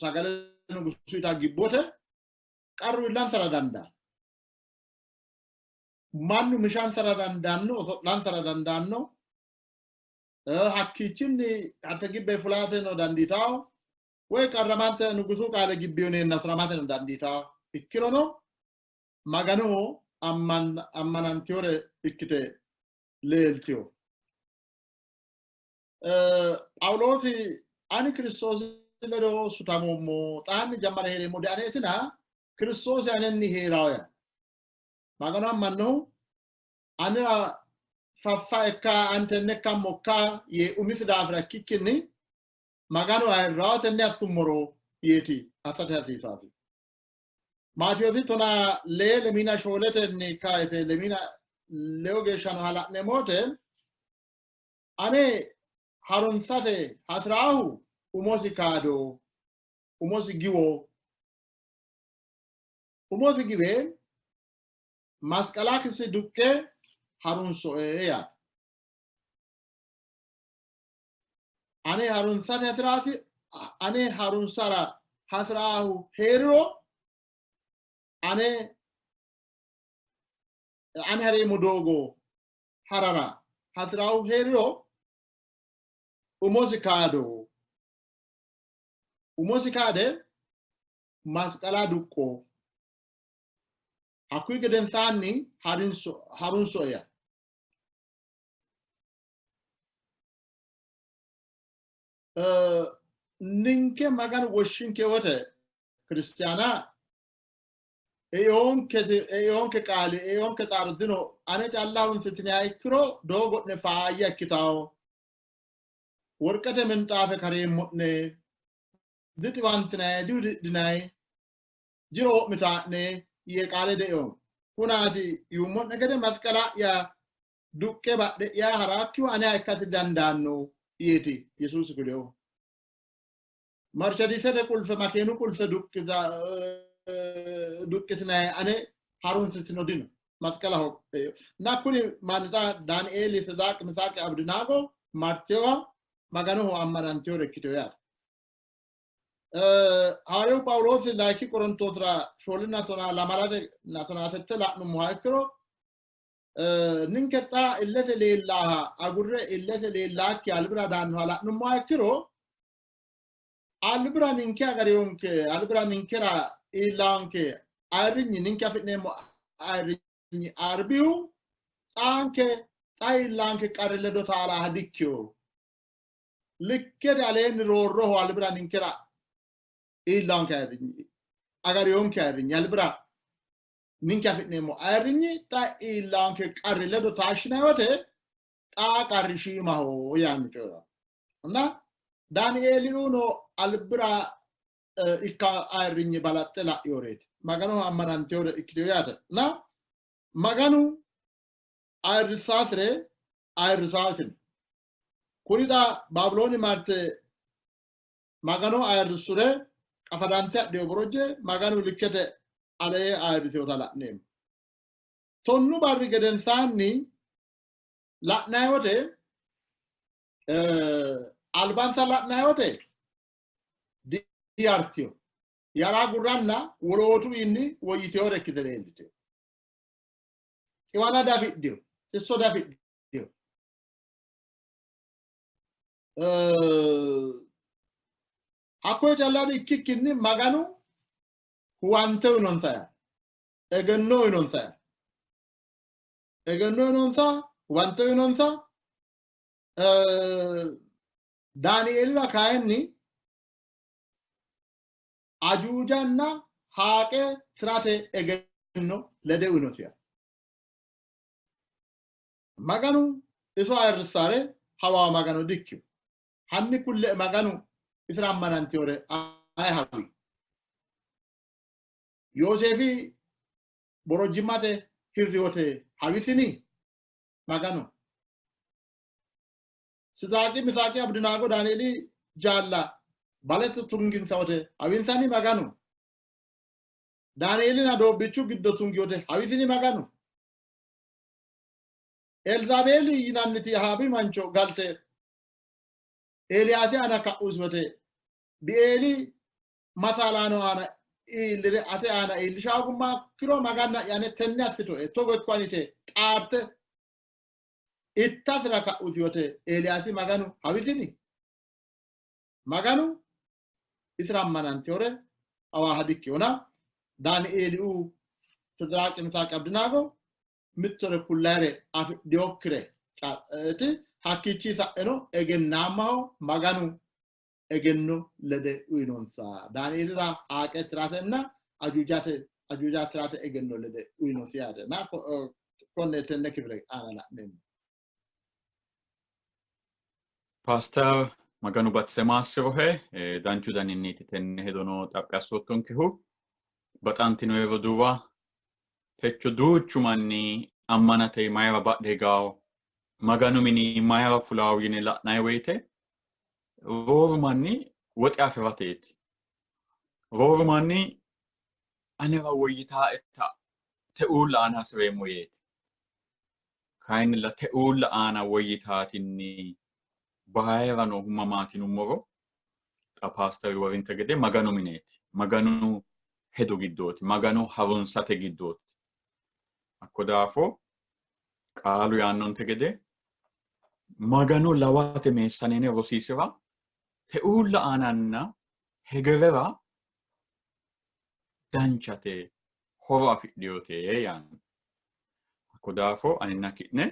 sagale nugusu gibbote qarru iillansara dandaanno. Mannu mishansara dandaanno, oso'lansara dandaanno. Hakkiichinni hatte gibbe fulateno dandiitawo woy qarramante nugusu qaale gibbiyoneenna asiramateno dandiitawo. Ikkirono Maganoho ammanantiyore ikkite leeltiyo. Phaawuloosi ani Kiristoosi ledo sutamoommo, xaanni jammare hee'reemmo dianeetina Kiristoosi anenni hee'rawo yaa. Magano ammannohu anera faffa ikka ani tenne ikkammo ikka yee umisi daafira ikkikkinni Maganu ayirrawo tenne assummoro yeeti assate hasiisaasi. Maatiyoosi 14:24tenni kayise 24 geeshshano hala'neemmo wote ane harunsate hasiraahu umosi kaado, umosi giwo, umosi giwe masqalakisi duqqe harunsoe yaate. Ane harunsate hasiraasi ane harunsara hasiraahu hee'riro ane ane hareemmo doogo harara hasiraahu hee'riro umosi kaado, umosi kaade masqala duqqo, hakkuyi gedensaanni harunso ya. Ninke Maganu woshshinke wote kiristiyaana eonke qaali eonke xaaro dino, ane calla harunsitiniha ikkiro doogo'ne faayya ikkitawo, worqete minxaafe kareemmo'ne, dixiwantinanni, diwididhinanni, jiro wo'mitaa'ne yee qaale deeonke. Kunaati yuummo'ne gede masqala'ya duqqe badhe'ya haraakkihu aneha ikkasi dandaanno yeeti Yesuusi kulehu. Marchadisete qulfe makeenu qulfe duqqitinanni ane harunsitino dino masqalaho. Na kuni manni xa Daanieeli, Sidaaqi, Misaaqi, Abdinaago martewa Maganoho ammanantewore ikkitewo yaate. Hawaariyawu Phaawuloosi layinki Qorontoosira 4 na 12 na 16 la'nummoha ikkiro ninke xa illete leellaaha agurre illete leellaakki albira daannoha la'nummoha ikkiro albira ninke agariyonke, albira ninkera iillaanke ayirrinyi, ninke afi'neemmo ayirrinyi arbihu xaanke xa iillaanke qarri ledo taalaaha dikkiyo. Likkete aleenni roorroho albira ninkera iillaanke ayirrinyi, agariyonke ayirrinyi, albira ninke afi'neemmo ayirrinyi xa iillaanke qarri ledo taashshinanni wote xaa qarri shiimaho yaanni coyi'ranno. Na Daanieeliuno albira ikka ayirrinyi balaxxe la'ioreeti. Maganoho ammanantewore ikkiteyo yaate. Na Maganu ayirrisaasire ayirrisaasino. Kuri xa Baabilooni marte Magano ayirrissure qafadante adhiyo borojje Maganu likkete alee ayirrisinota la'neemmo. 10 barri gedensaanni la'nanni wote albansa la'nanni wote diyartiyo. Yara gurranna wolootuwiinni woyyitewore ikkite leelliteyo. Xiwana dafidhiyo, xisso dafidhiyo. Hakkoye calla ikkikkinni Maganu huwante uyinonsa yaa, egenno uyinonsa yaa, egenno uyinonsa, huwante uyinonsa. Daanieelira kayinni ajuujanna haaqe tirate egenno lede uyinosi yaa. Maganu iso ayirrissaare hawa Magano dikkiyo. Hanni kulle Maganu isira ammanantewore aye hawi? Yooseefi borojjimmate hirri wote hawisini Maganu? Sidiraaqi, Misaaqi, Abidinaago, Daanieeli jaalla balete tunginsa wote hawinsani Maganu. Daanieelina doobbichu giddo tungi wote hawisini Maganu. Elzaabeeli yinanniti Ahaabi mancho galte Eeliyaasi aana ka'usi wote Bieeli masaalaano aana iillire ate aana iillisha hoogumma ikkiro maganna'ya ane tenne assitoe togo ikko yite xaarte ittasira ka'usi wote Eeliyaasi Maganu hawisini? Maganu isira ammanantinore awaaha dikkinona Daanieeliuu Sidiraaqi, Misaaqi, Abidinaago mittore kullayire afidhinokkire ti hakkiichi sa'eno egennaammaho Maganu egenno lede uyinonsa. Daanieelira haaqe tiratenna ajuujate ajuuja tirate egenno lede uyinosi yaate. Na konne tenne kifile aana la'neemmo. Paaster Maganu batise maassirohe danchu daninniiti tenne hedono xaphi assoottonkehu. Baxantinoe roduuwa techo duuchu manni ammanate mayira badhe higawo Maganu mini mayira fulawo yine la'nanni woyite rooru manni woxe afi'rateeti. Rooru manni anera woyyitaaeta te uulla aana hasi'reemmo yeeti. Kayinnilla te uulla aana woyyitaatinni bayira noohu mamaati yinummoro xa paasteri worinte gede Maganu mineeti. Maganu hedo giddooti. Maganu harunsate giddooti. Hakko daafo qaalu yaannonte gede Magano lawate meessaneene rosiisi'ra te uulla aananna hegerera danchate horo afidhinote yaanno. Hakko daafo aninna ki'ne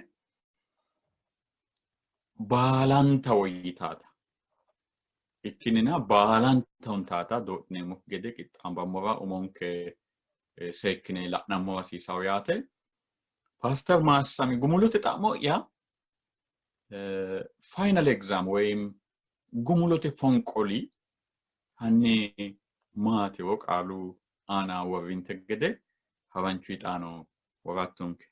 baalanta woyyitaata ikkinnina baalanta huntaata doodhineemmokki gede qixxaambammora umonke seekkine la'nammora hasiisawo yaate. Paaster Maassami gumulote xa'mo'ya final exam woyim gumulote fonqoli hanni maatiro qaalu aana worrinte gede haranchu hixaano worattonke.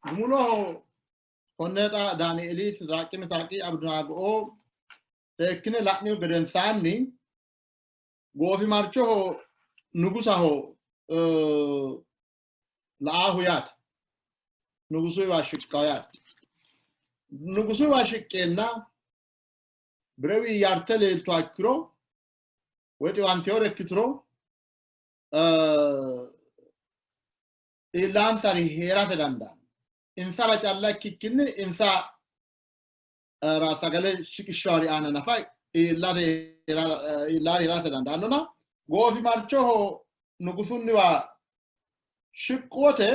Gumuloho konne xa Daanieeli, Sidiraaqi, Misaaqi, Abidinaago seekkine la'nihu gedensaanni goofimarchoho nugusaho la'aahu yaate. Nugusuyiwa shiqqawo yaate. Nugusuyiwa shiqqeenna birewi yarte leeltuha ikkiro woy xiwantewore ikkituro iillaansari hee'rate dandaanno. Insara calla ikkikkinni insa sagale shiqishshawori aana nafa iillari hee'rate dandaannona goofimarchoho nugusunniwa shiqqu wote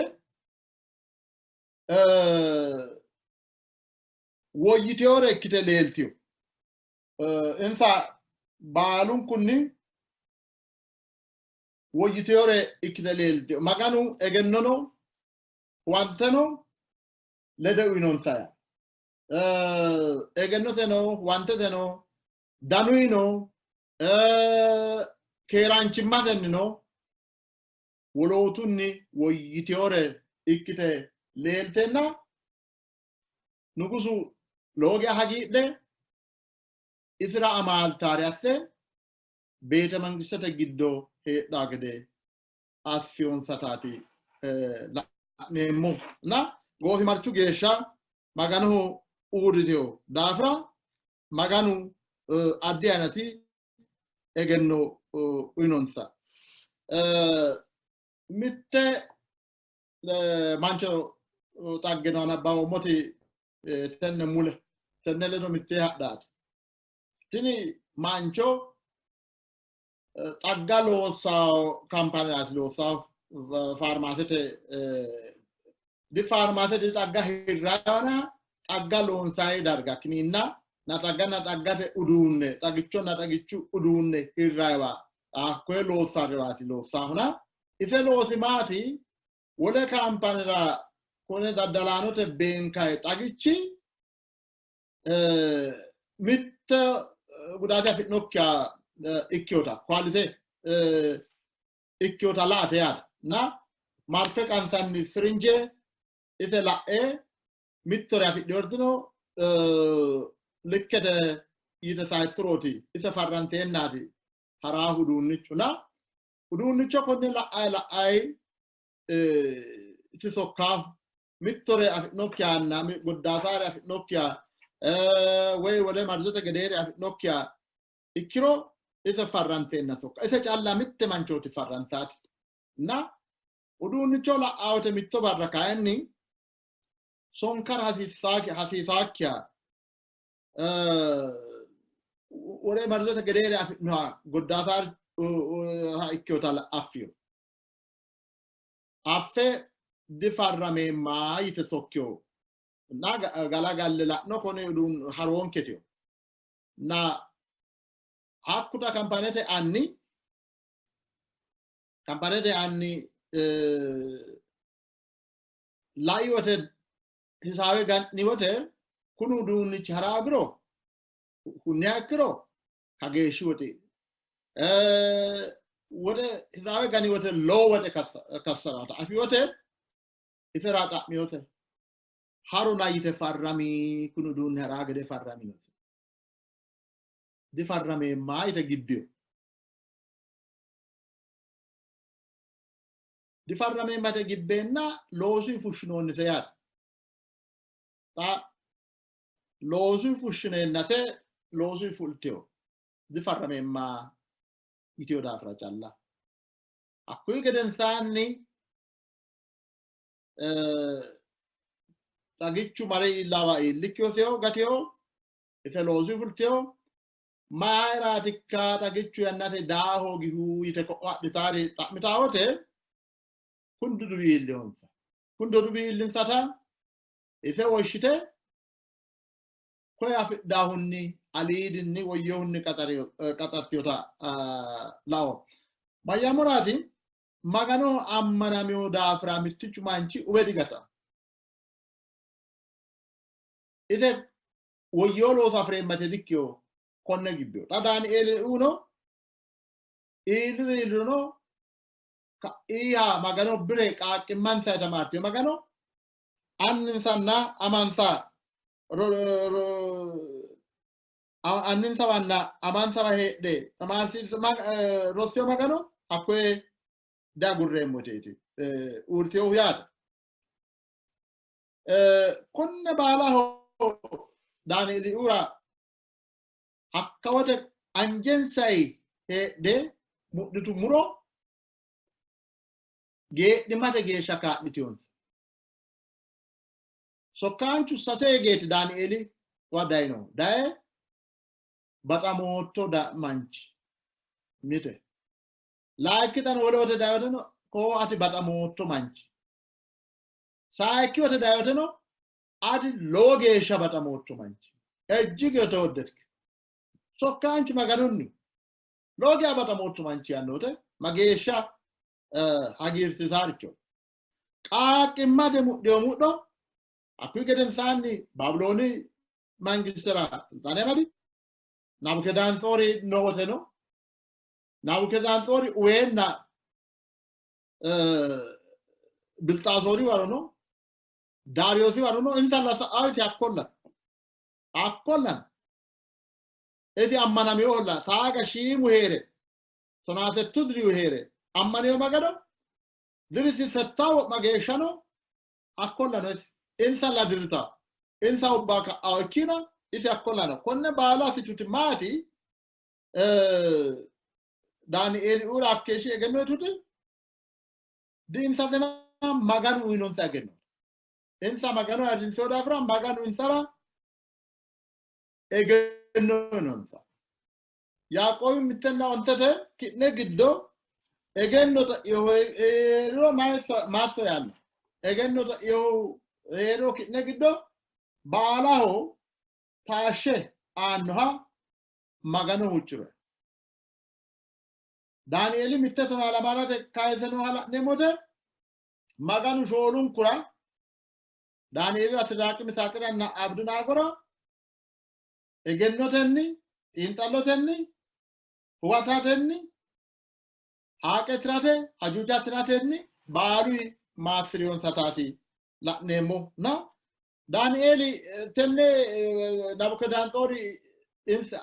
woyyitewore ikkite leeltiyo. Insa baalunkunni woyyitewore ikkite leeltiyo. Maganu egennono huwanteno lede uyinonsa yaa. Egennoteno huwanteteno danuyino keeraanchimmatennino wolootunni woyyitewore ikkite leelteenna nugusu lowo geya hagiidhe isira amaaltaare asse beete mangistete giddo heedhaa gede assiyonsataati la'neemmo. Na goofimarchu geeshsha Maganoho uurritino daafira Maganu addi aynati egenno uyinonsa. Mitte mancho xaggeno anabbawoommoti tenne mule tenne ledo mittee hadhaati. Tini mancho xagga loossawo kampaneati loossawo faarmaasete di faarmaasete xagga hirraana xagga loonsayi darga kiniinna na xagganna xaggate uduunne xagichonna xagichu uduunne hirrayiwa hakkoye loossariwaati loossahuna ise loosi maati wole kaampanera kone daddalaanote beenkayi xagichi mitte gudaate afi'nokkiha ikkinota kwalite ikkinota la''ate yaate na marfe qansanni sirinje ise la'e Mittore afidhinortino likkete yite sayissurooti ise farranteennaati haraahu uduunnichuna uduunnicho konne la'ayi la'ayi iti sokkaahu mittore afi'nokkihanna goddaasaare afi'nokkiha woy wole marzete gedeere afi'nokkiha ikkiro ise farranteenna sokka ise calla mitte manchooti farrantaati na uduunnicho la'awote mitto barra kayinni sonkara hasiisaakkiha wole marzete gedeere afi'noha goddaasaha ikkinota affiyo affe difarrameemma yite sokkiyo na galagalle la'no kone uduun haroonketiyo na hakkuta kampanete anni kampanete anni lai wote hisaawe ga'ni wote kuni uduunnichi haraagiro hunniha ikkiro kageeshshi woxi wote hisaawe gani wote lowo woxe kassaraata afi wote isera xa'miyote harona yite farrami kuni uduunni haraa gede farraminote difarrameemma yite gibbiyo difarrameemma yite gibbeenna loosuyi fushshinoonnise yaate. Xa loosuyi fushshineennase loosuyi fultino difarrameemma yitino daafira calla. Hakkuyi gedensaanni xagichu mare iillawa iillikkiyoseho gateho ise loosuyi fultino mayiraatikka xagichu yannate daa hoogihu yite ko'o adhitaari xa'mitaa wote kun duduwi iillihonsa. Kun duduwi iillinsata ise woshshite koye afidhaahunni aliidinni woyyehunni qaxartiyota lao. Mayyamoraati Maganoho ammanamino daafira mittichu manchi uwe digatanno. Ise woyyoo looso afi'reemmate dikkiyo konne gibbiyo. Xa Daanieeli uno iilliri iillirono ka'iiha Magano bire qaaqqimmansa tamaartiyo Magano anninsanna amansa anninsawanna amansawa heedhe tamaarsiisa rossiyo Magano hakkoye diagurreemmo yeteeti uurtinohu yaate. Konne baalaho Daanieeliura hakka wote anjensayi heedhe mudhitu muro geedhimmate geeshsha kaa'litinonsa. Sokkaanchu sase geeti Daanieeli wa dayino. Daye baxamootto manchi mite. Layikkitano wole wote dayoteno koo ati baxamootto manchi. Sayikki wote dayoteno ati lowo geeshsha baxamootto manchi. Ejjig የተወደድክ sokkaanchu Maganunni lowo geeshsha baxamootto manchi yaanno wote mageeshsha hagiirsiisaaricho. Qaaqqimmate mudhino mudho hakkuyi gedensaanni Baabilooni mangistera silxaane amadi. Nabukedantsori noo woteno Nabukedantsori uweenna Bilxaasoori warono Daariyoosi warono insa lasa'awo isi hakkolla hakkolla isi ammanaminoholla saaga shiimu hee're tonaasettu dirihu hee're ammanino Magano dirisi settaa wo'ma geeshshano hakkollano isi insa ladirita insa ubba ka'ao ikkina isi hakkollano konne baala assituti maati Daanieeli ura hakkeeshshi egenno yituti diinsasena Maganu uyinonsa egenno insa Maganu ayirrinsino daafira Maganu insara egenno uyinonsa. Yaaqoobi mittenna ontete ki'ne giddo egenno xe'inohu hee'riro maasso yaanno. Egenno xe'inohu hee'riro ki'ne giddo baalaho taashshe aannoha Magano huucci'ro. Daanieeli mitte tonaa lamalate kayise nooha la'neemmote Maganu shoolunkura Daanieelira, Sidiraaqi, Misaaqiranna Abidinaagora egennotenni, xiinxallotenni, huwatatenni, haaqe tirate, ajuuja tiratenni baalu maassi'riyonsataati la'neemmo. Na Daanieeli tenne Nabukadanatsoori insa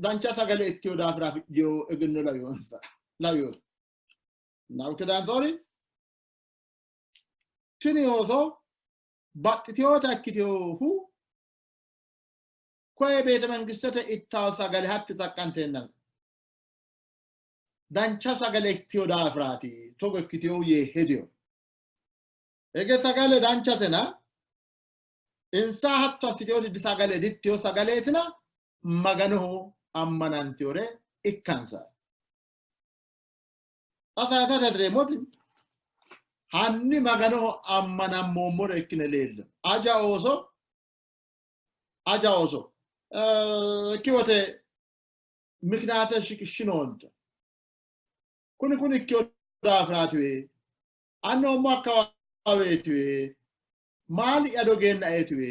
dancha sagale ittino daafira afidhino egenno lawinonsa lawinosi. Nabukadanatsoori tini ooso baxxitinota ikkitinohu koye beete mangistete ittawo sagale hatti xaqqanteenna dancha sagale ikkitino daafiraati togo ikkitino yee hedino. Hige sagale danchatena insa hatto assitinoti disagale dittino sagaleetina Maganoho ammanantinore ikkansa. Xa sayisate hasireemmoti hanni Maganoho ammanammoommore ikkine leello. Aja ooso aja ooso ikki wote mikinaate shiqishshinoonte. Kuni kuni ikkino daafiraatiwe annoommo akkawaaweetiwe maali'ya dogeennaeetiwe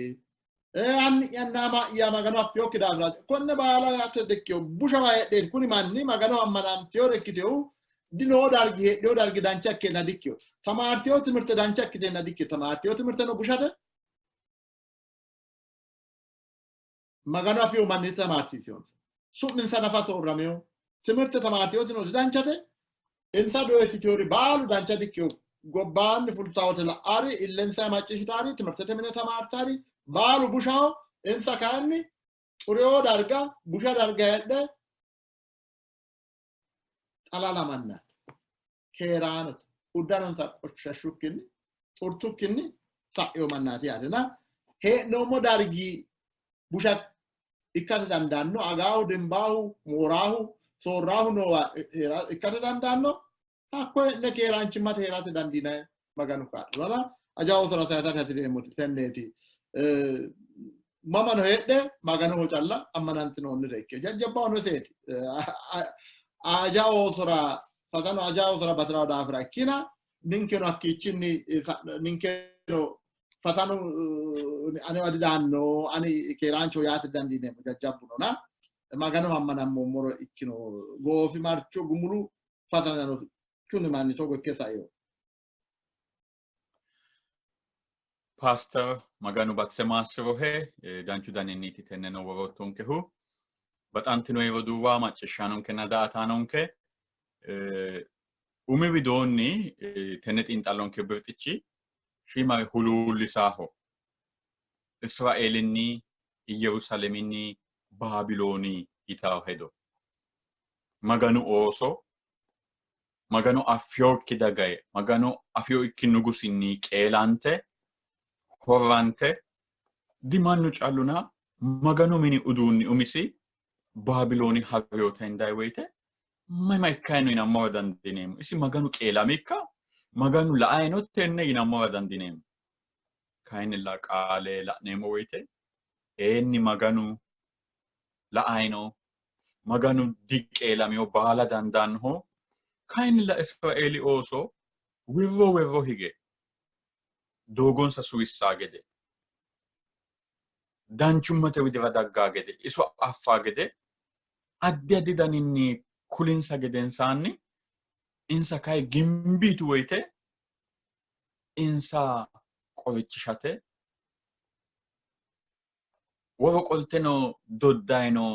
anni'yanna ama'ya Magano affinokki daafiraati. Konne baala yaate dikkino bushawa heedheeti. Kuni manni Magano ammanantinore ikkitehu dinoo dargi heedhino dargi dancha ikkeenna dikkino. Tamaartino timirte dancha ikkiteenna dikkino. Tamaartino timirteno bushate. Magano afino manni tamaarsiisinonsa. Su'minsa nafa soorramino. Timirte tamaartinotino didanchate. Insa doyissitiori baalu dancha dikkino. Gobbaanni fultawote la'ari, illensa macciishshitari, timirtete mine tamaartari baalu bushaho. Insa kayinni xureo darga, busha darga heedhe xalala mannaati. Keeraanote. Uddanonsa qoshshashshukkinni, xurtukkinni sa'ino mannaati yaatena hee'noommo dargi busha ikkate dandaanno. Agaahu, dimbaahu, mooraahu, soorraahu noowa ikkate dandaanno. Hakko hee'ne keeraanchimmate hee'rate dandiinanni Maganu kaa'lora. Aja oosora sayisate hasi'reemmoti tenneeti. Mamano heedhe Maganoho calla ammanantinoonnire ikke. Jajjabbahono iseeti. Aja oosora fatanu aja oosora bati'rawo daafira ikkina ninkeno hakkiichinni ninkeno fatanu anewa didaanno ani keeraancho yaate dandiineemmo jajjabbunona Maganoho ammanammoommoro ikkino goofimarcho gumulu fatanano kuni manni togo ikke saino. Paaster Maganu baxise maassirohe danchu daninniiti tenneno woroottonkehu. Baxantinoyi roduuwa macciishshaanonkenna daa''ataanonke umi widoonni tenne xiinxallonke birxichi shiimare huluullisaaho. Israeelinni Iyyerusaaleminni Baabilooni yitawo hedo. Maganu ooso Magano affinokki dagayi, Magano affinokki nugusinni qeelante, horrante, dimannu calluna Maganu mini uduunni umisi Baabilooni ha'rinota hendayi woyite mayi ma ikkayi no yinammora dandiineemmo. Isi Maganu qeelami ikka? Maganu la''ayi no tenne yinammora dandiineemmo. Kayinnilla qaale la'neemmo woyite eenni Maganu la''ayi no, Maganu diqeelamino baala dandaannoho. Kayinnilla Israeeli ooso wirro wirro hige doogonsa suwissaa gede, danchummate widira daggaa gede, iso affaa gede addi addi daninni kulinsa gedensaanni insa kayi gimbiitu woyite insa qorichishate woro qolteno doddayino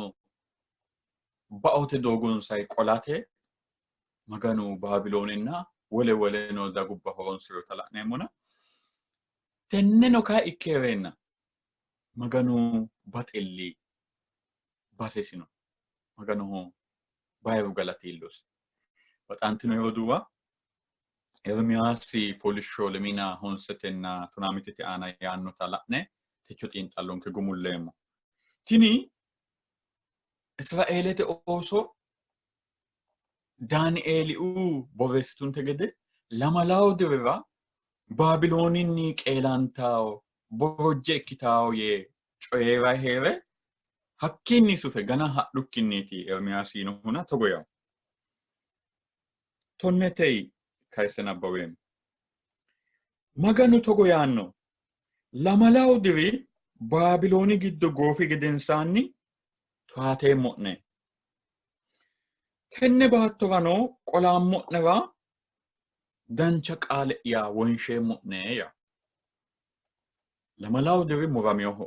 baote doogonsay qolate Maganu Baabilooninna wole woleno dagubba horonsi'rinota la'neemmona tenneno kayi ikkeereenna Maganu baxilli basesino Maganoho bayiru galati iillosi. Baxantino roduuwa Ermiyaasi fooliishsho lemiina honsetenna tonaamitete aana yaannota la'ne techo xiinxallonke gumulleemmo. Tini Israeelete ooso Daanieeliuu borreessitunte gede lamalawu dirira Baabilooninni qeelantawo borojje ikkitawo yee coyi'ray hee're hakkiinni sufe gana hadhukkinniiti Ermiyaasi yiinohuna togo yawo. Tonnetey kayise nabbaweemmo. Maganu togo yaanno, lamalawu diri Baabilooni giddo goofi gedensaanni towateemmo'ne. Tenne baattorano qolaammo'nera dancha qaale'ya wonsheemmo'ne yaa. Lamalawu diri muraminoho.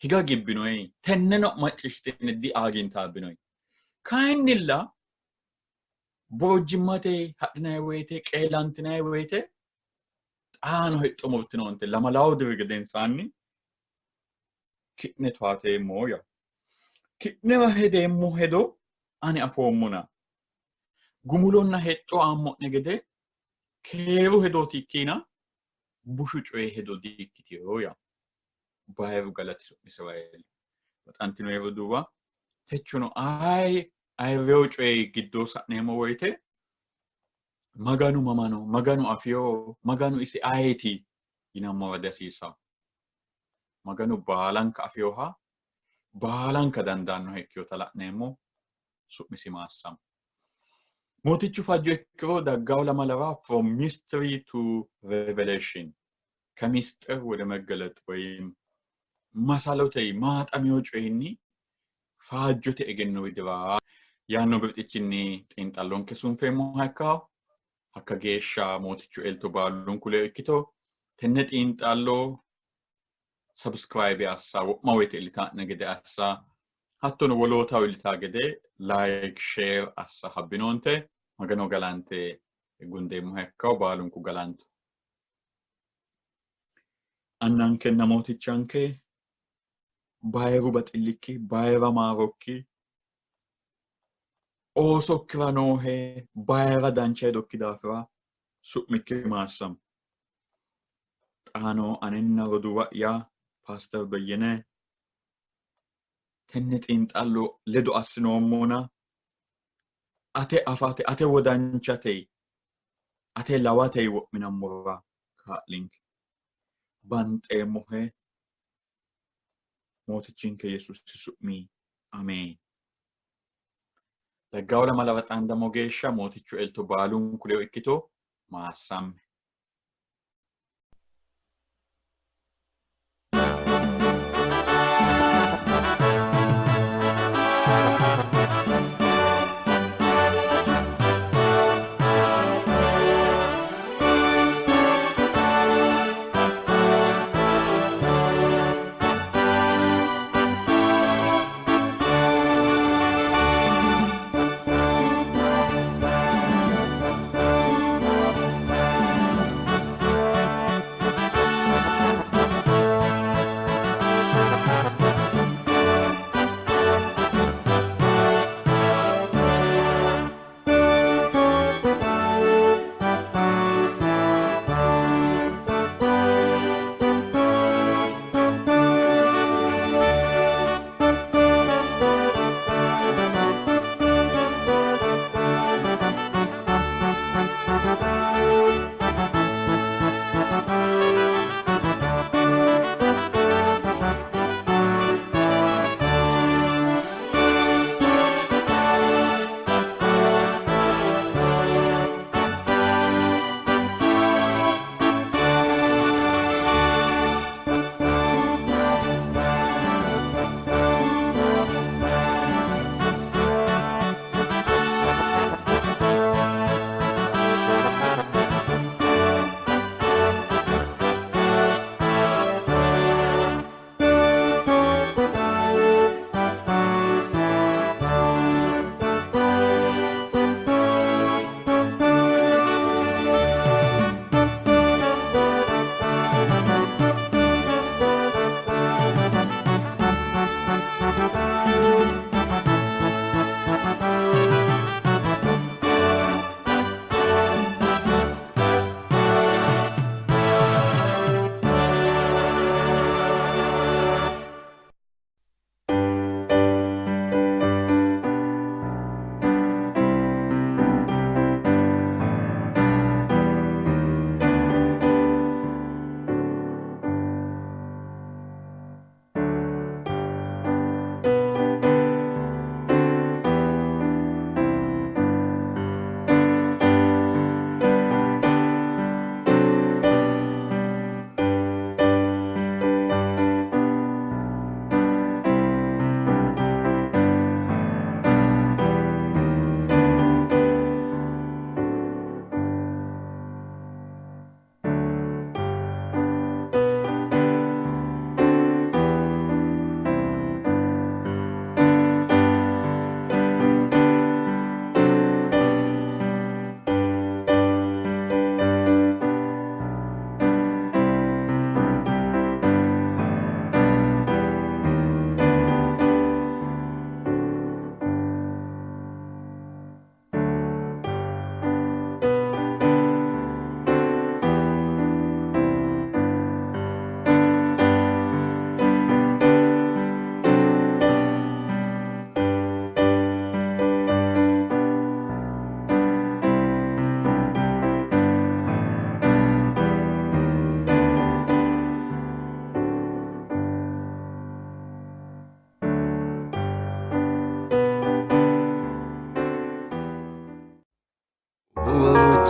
Higa gibbinoyi, tenneno macciishshitine diaagintaabbinoyi. Kayinnilla borojjimmate hadhinanni woyite, qeelantinanni woyite xaano hexxo murtinoonte. Lamalawu diri gedensaanni ki'ne towateemmo yaa. Ki'nera hedeemmo hedo ani afoommona. Gumulonna hexxo aammo'ne gede keeru hedooti ikkiina bushu coyi hedo di''ikkitino yaa. Bayiru galati su'misira iillo. Baxantino roduuwa, techono aye ayirrewo coyi giddo sa'neemmo woyite Maganu mamano, Maganu afiyo, Maganu isi ayeeti yinammora dihasiisanno. Maganu baalanka afiyoha, baalanka dandaannoha ikkinota la'neemmo. Su'misi maassamo. Mootichu fajjo ikkiro daggawo lamalara from mystery to revelation ከሚስጥር ወደ መገለጥ ወይም masalote maaxamino coyinni faajjote egenno widira yaanno birxichinni xiinxallonke sunfeemmoha ikkawo. Hakka geeshsha Mootichu elto baalunku ledo ikkito. Tenne xiinxallo subscribe assa, wo'ma woyte iillita'ne gede assa, hattono wolootaho iillitaa gede like, share assa habbinoonte. Magano galante gundeemmoha ikkawo, baalunku galanto. Annankenna Mootichanke, bayiru baxillikki, bayira maarokki, oosokkira noohe bayira dancha hedokki daafira su'mikki maassamo. Xaano anenna roduuwa'ya Paaster Beyyene tenne xiinxallo ledo assinoommona ate afate, ate wodanchate, ate lawate wo'minammora kaa'linke. Banxeemmohe Mootichinke Yesuusi su'mi ameen. Daggawo lamala xaandammo geeshsha Mootichu elto baalunku ledo ikkito maassamme.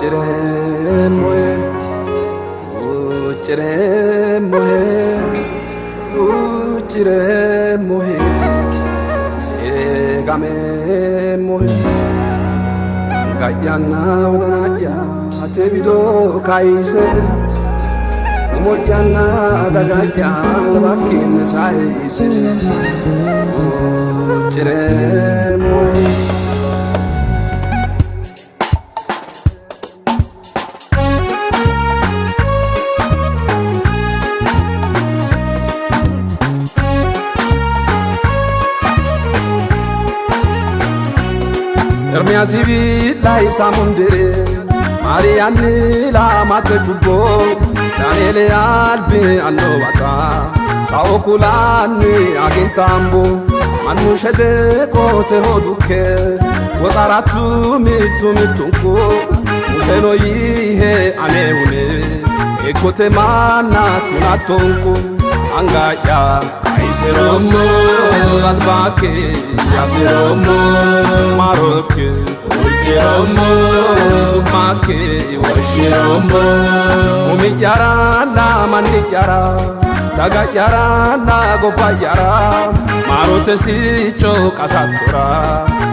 Huuccireemmohe, huuccireemmohe, huuccireemmohe, eegameemmohe. Anga'yanna wodana'ya ate wido kayise, umo'yanna daga'ya albakkiinni sayise, huuccireemmohe. Ermiyaasi biidhaa mundire Maariyaanni laamate cubbo Daani'eel albi annowata Sao kulaanni agintambo Mannu shede qoteho dukke Woxarattu mittu mittunku Museno yiihe anehune Eeggote manna kunattonku Anga'ya kayisiroommo albakki hasiroommo maarokki huucciroommo su'makki woshshiroommo umi'yaranna manni'yara daga'yaranna gobba'yara maarote sicco qasattora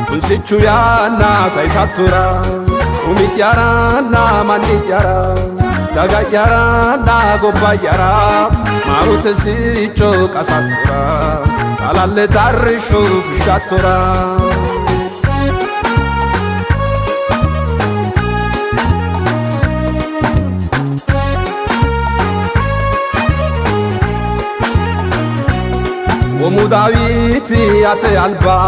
tunsichu yanna sayisattora umi'yaranna manni'yara daga'yaranna gobba'yara maarote sicco qasattora xalalle tarrishu fushshattora. Womu Daawiti ate alba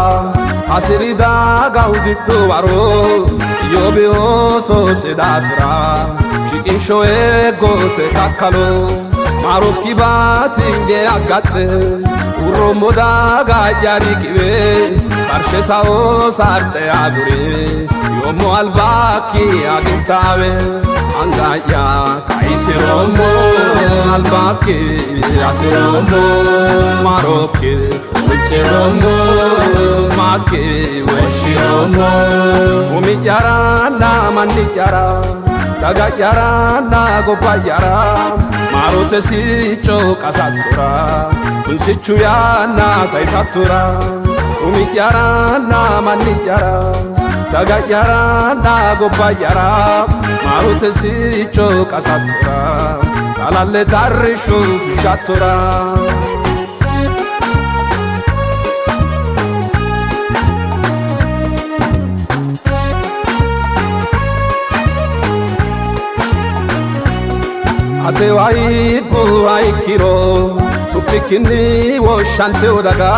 hasirida gawudidhu waro Iyyoobi oososi daafira shiqinsho eeggote kakkalo maarokki batinye aggaxxe urroommo daga'ya riqiwe barshe sao sarxe agure yoommo albakki agintaawe anga'ya kayisiroommo albakki hasiroommo maarokki huucciroommo su'makki woshshiroommo umi'yaranna manni'yara daga'yaranna gobba'yara maarote sicco qasattora tunsichu yanna sayisattora umi'yaranna manni'yara daga'yaranna gobba'yara maarote sicco qasattora xalalle tarrishu fushshattora. Ate wayigu ayikkiro su'mikkinni woshshanteyo daga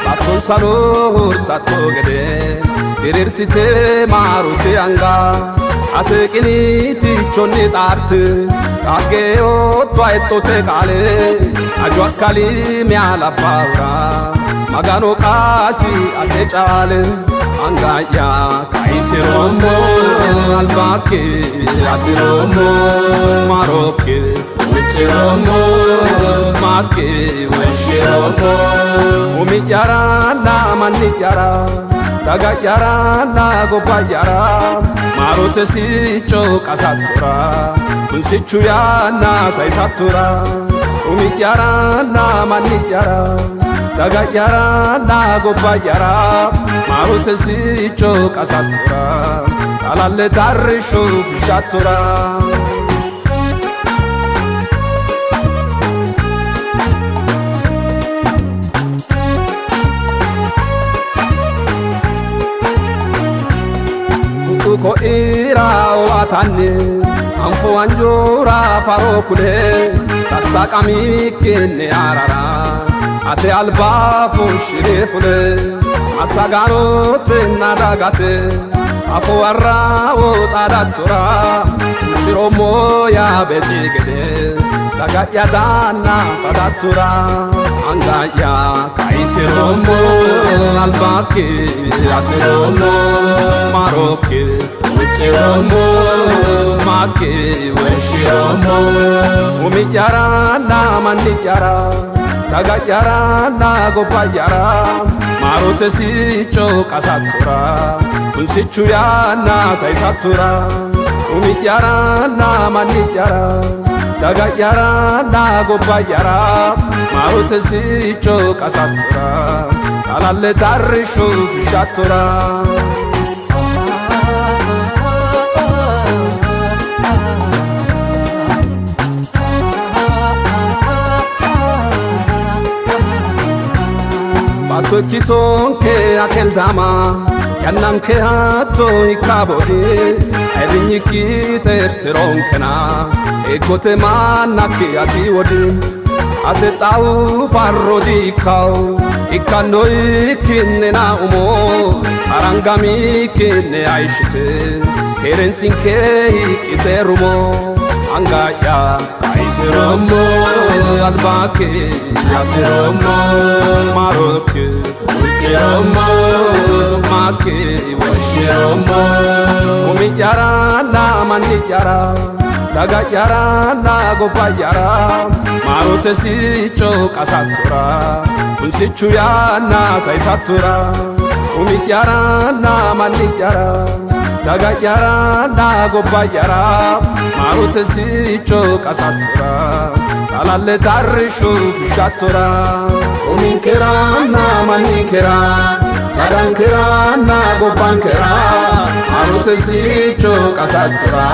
baattonsano hursatto gede diriirsite maarote anga ate qiniitichonni xaarte qaagge yootto hexxote qaale aju akkali mi'a labbaahura Magano qaasi ate caale anga'ya kayisiroommo albakki hasiroommo maarokki huucciroommo su'makki woshshiroommo umi'yaranna manni'yara daga'yaranna gobba'yara maarote sicco qasattora tunsichu yanna sayisattora umi'yaranna manni'yara daga'yaranna gobba'yara maarote sicco qasattora xalalle tarrishu fushshattora. Ko'ira owaatanni anfo wanjoora faro kule sassaqamikkinni arara ate alba fushshire fule massagaanotenna dagate afo warrawo xaadattora huucciroommo Yaabeetsi gede daga'ya daanna fadattora anga'ya kayisiroommo albakki hasiroommo maarokki huucciroommo su'makki woshshiroommo umi'yaranna manni'yara daga'yaranna gobba'yara Maarote sicco qasattora tunsichu yaanna sayisattora umi'yaranna manni'yara daga'yaranna gobba'yara maarote sicco qasattora xalalle tarrishu fushshattora. Baatto ikkitonke akeldama yannanke hatto ikkaboodi ayirrinyikki xeertironkena eeggote mannakki ati wodi ate xawu farro diikkawu ikkanno ikkinnena umo arangamikkinne ayishite keerensinke hiqqite rumo anga'ya ayisiroommo albaakki yasiroommo maarokki huucciroommo su'makki woshshiroommo umi'yaranna manni'yara daga'yaranna gobba'yara maarote sicco qasattora tunsichu yaanna sayisattora umi'yaranna manni'yara daga'yaranna gobba'yara maarote sicco qasattora xalalle tarrishu fushshattora uminkeranna manninkera dagankeranna gobbankera maarote sicco qasattora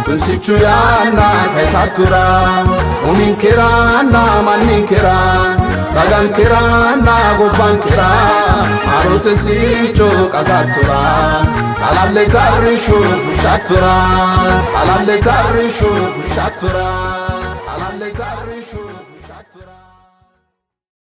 tunsichu yaanna sayisattora uminkeranna manninkera dagankeranna gobbankera maarote sicco qasattora xalalle tarrishu fushshattora xalalle tarrishu fushshattora.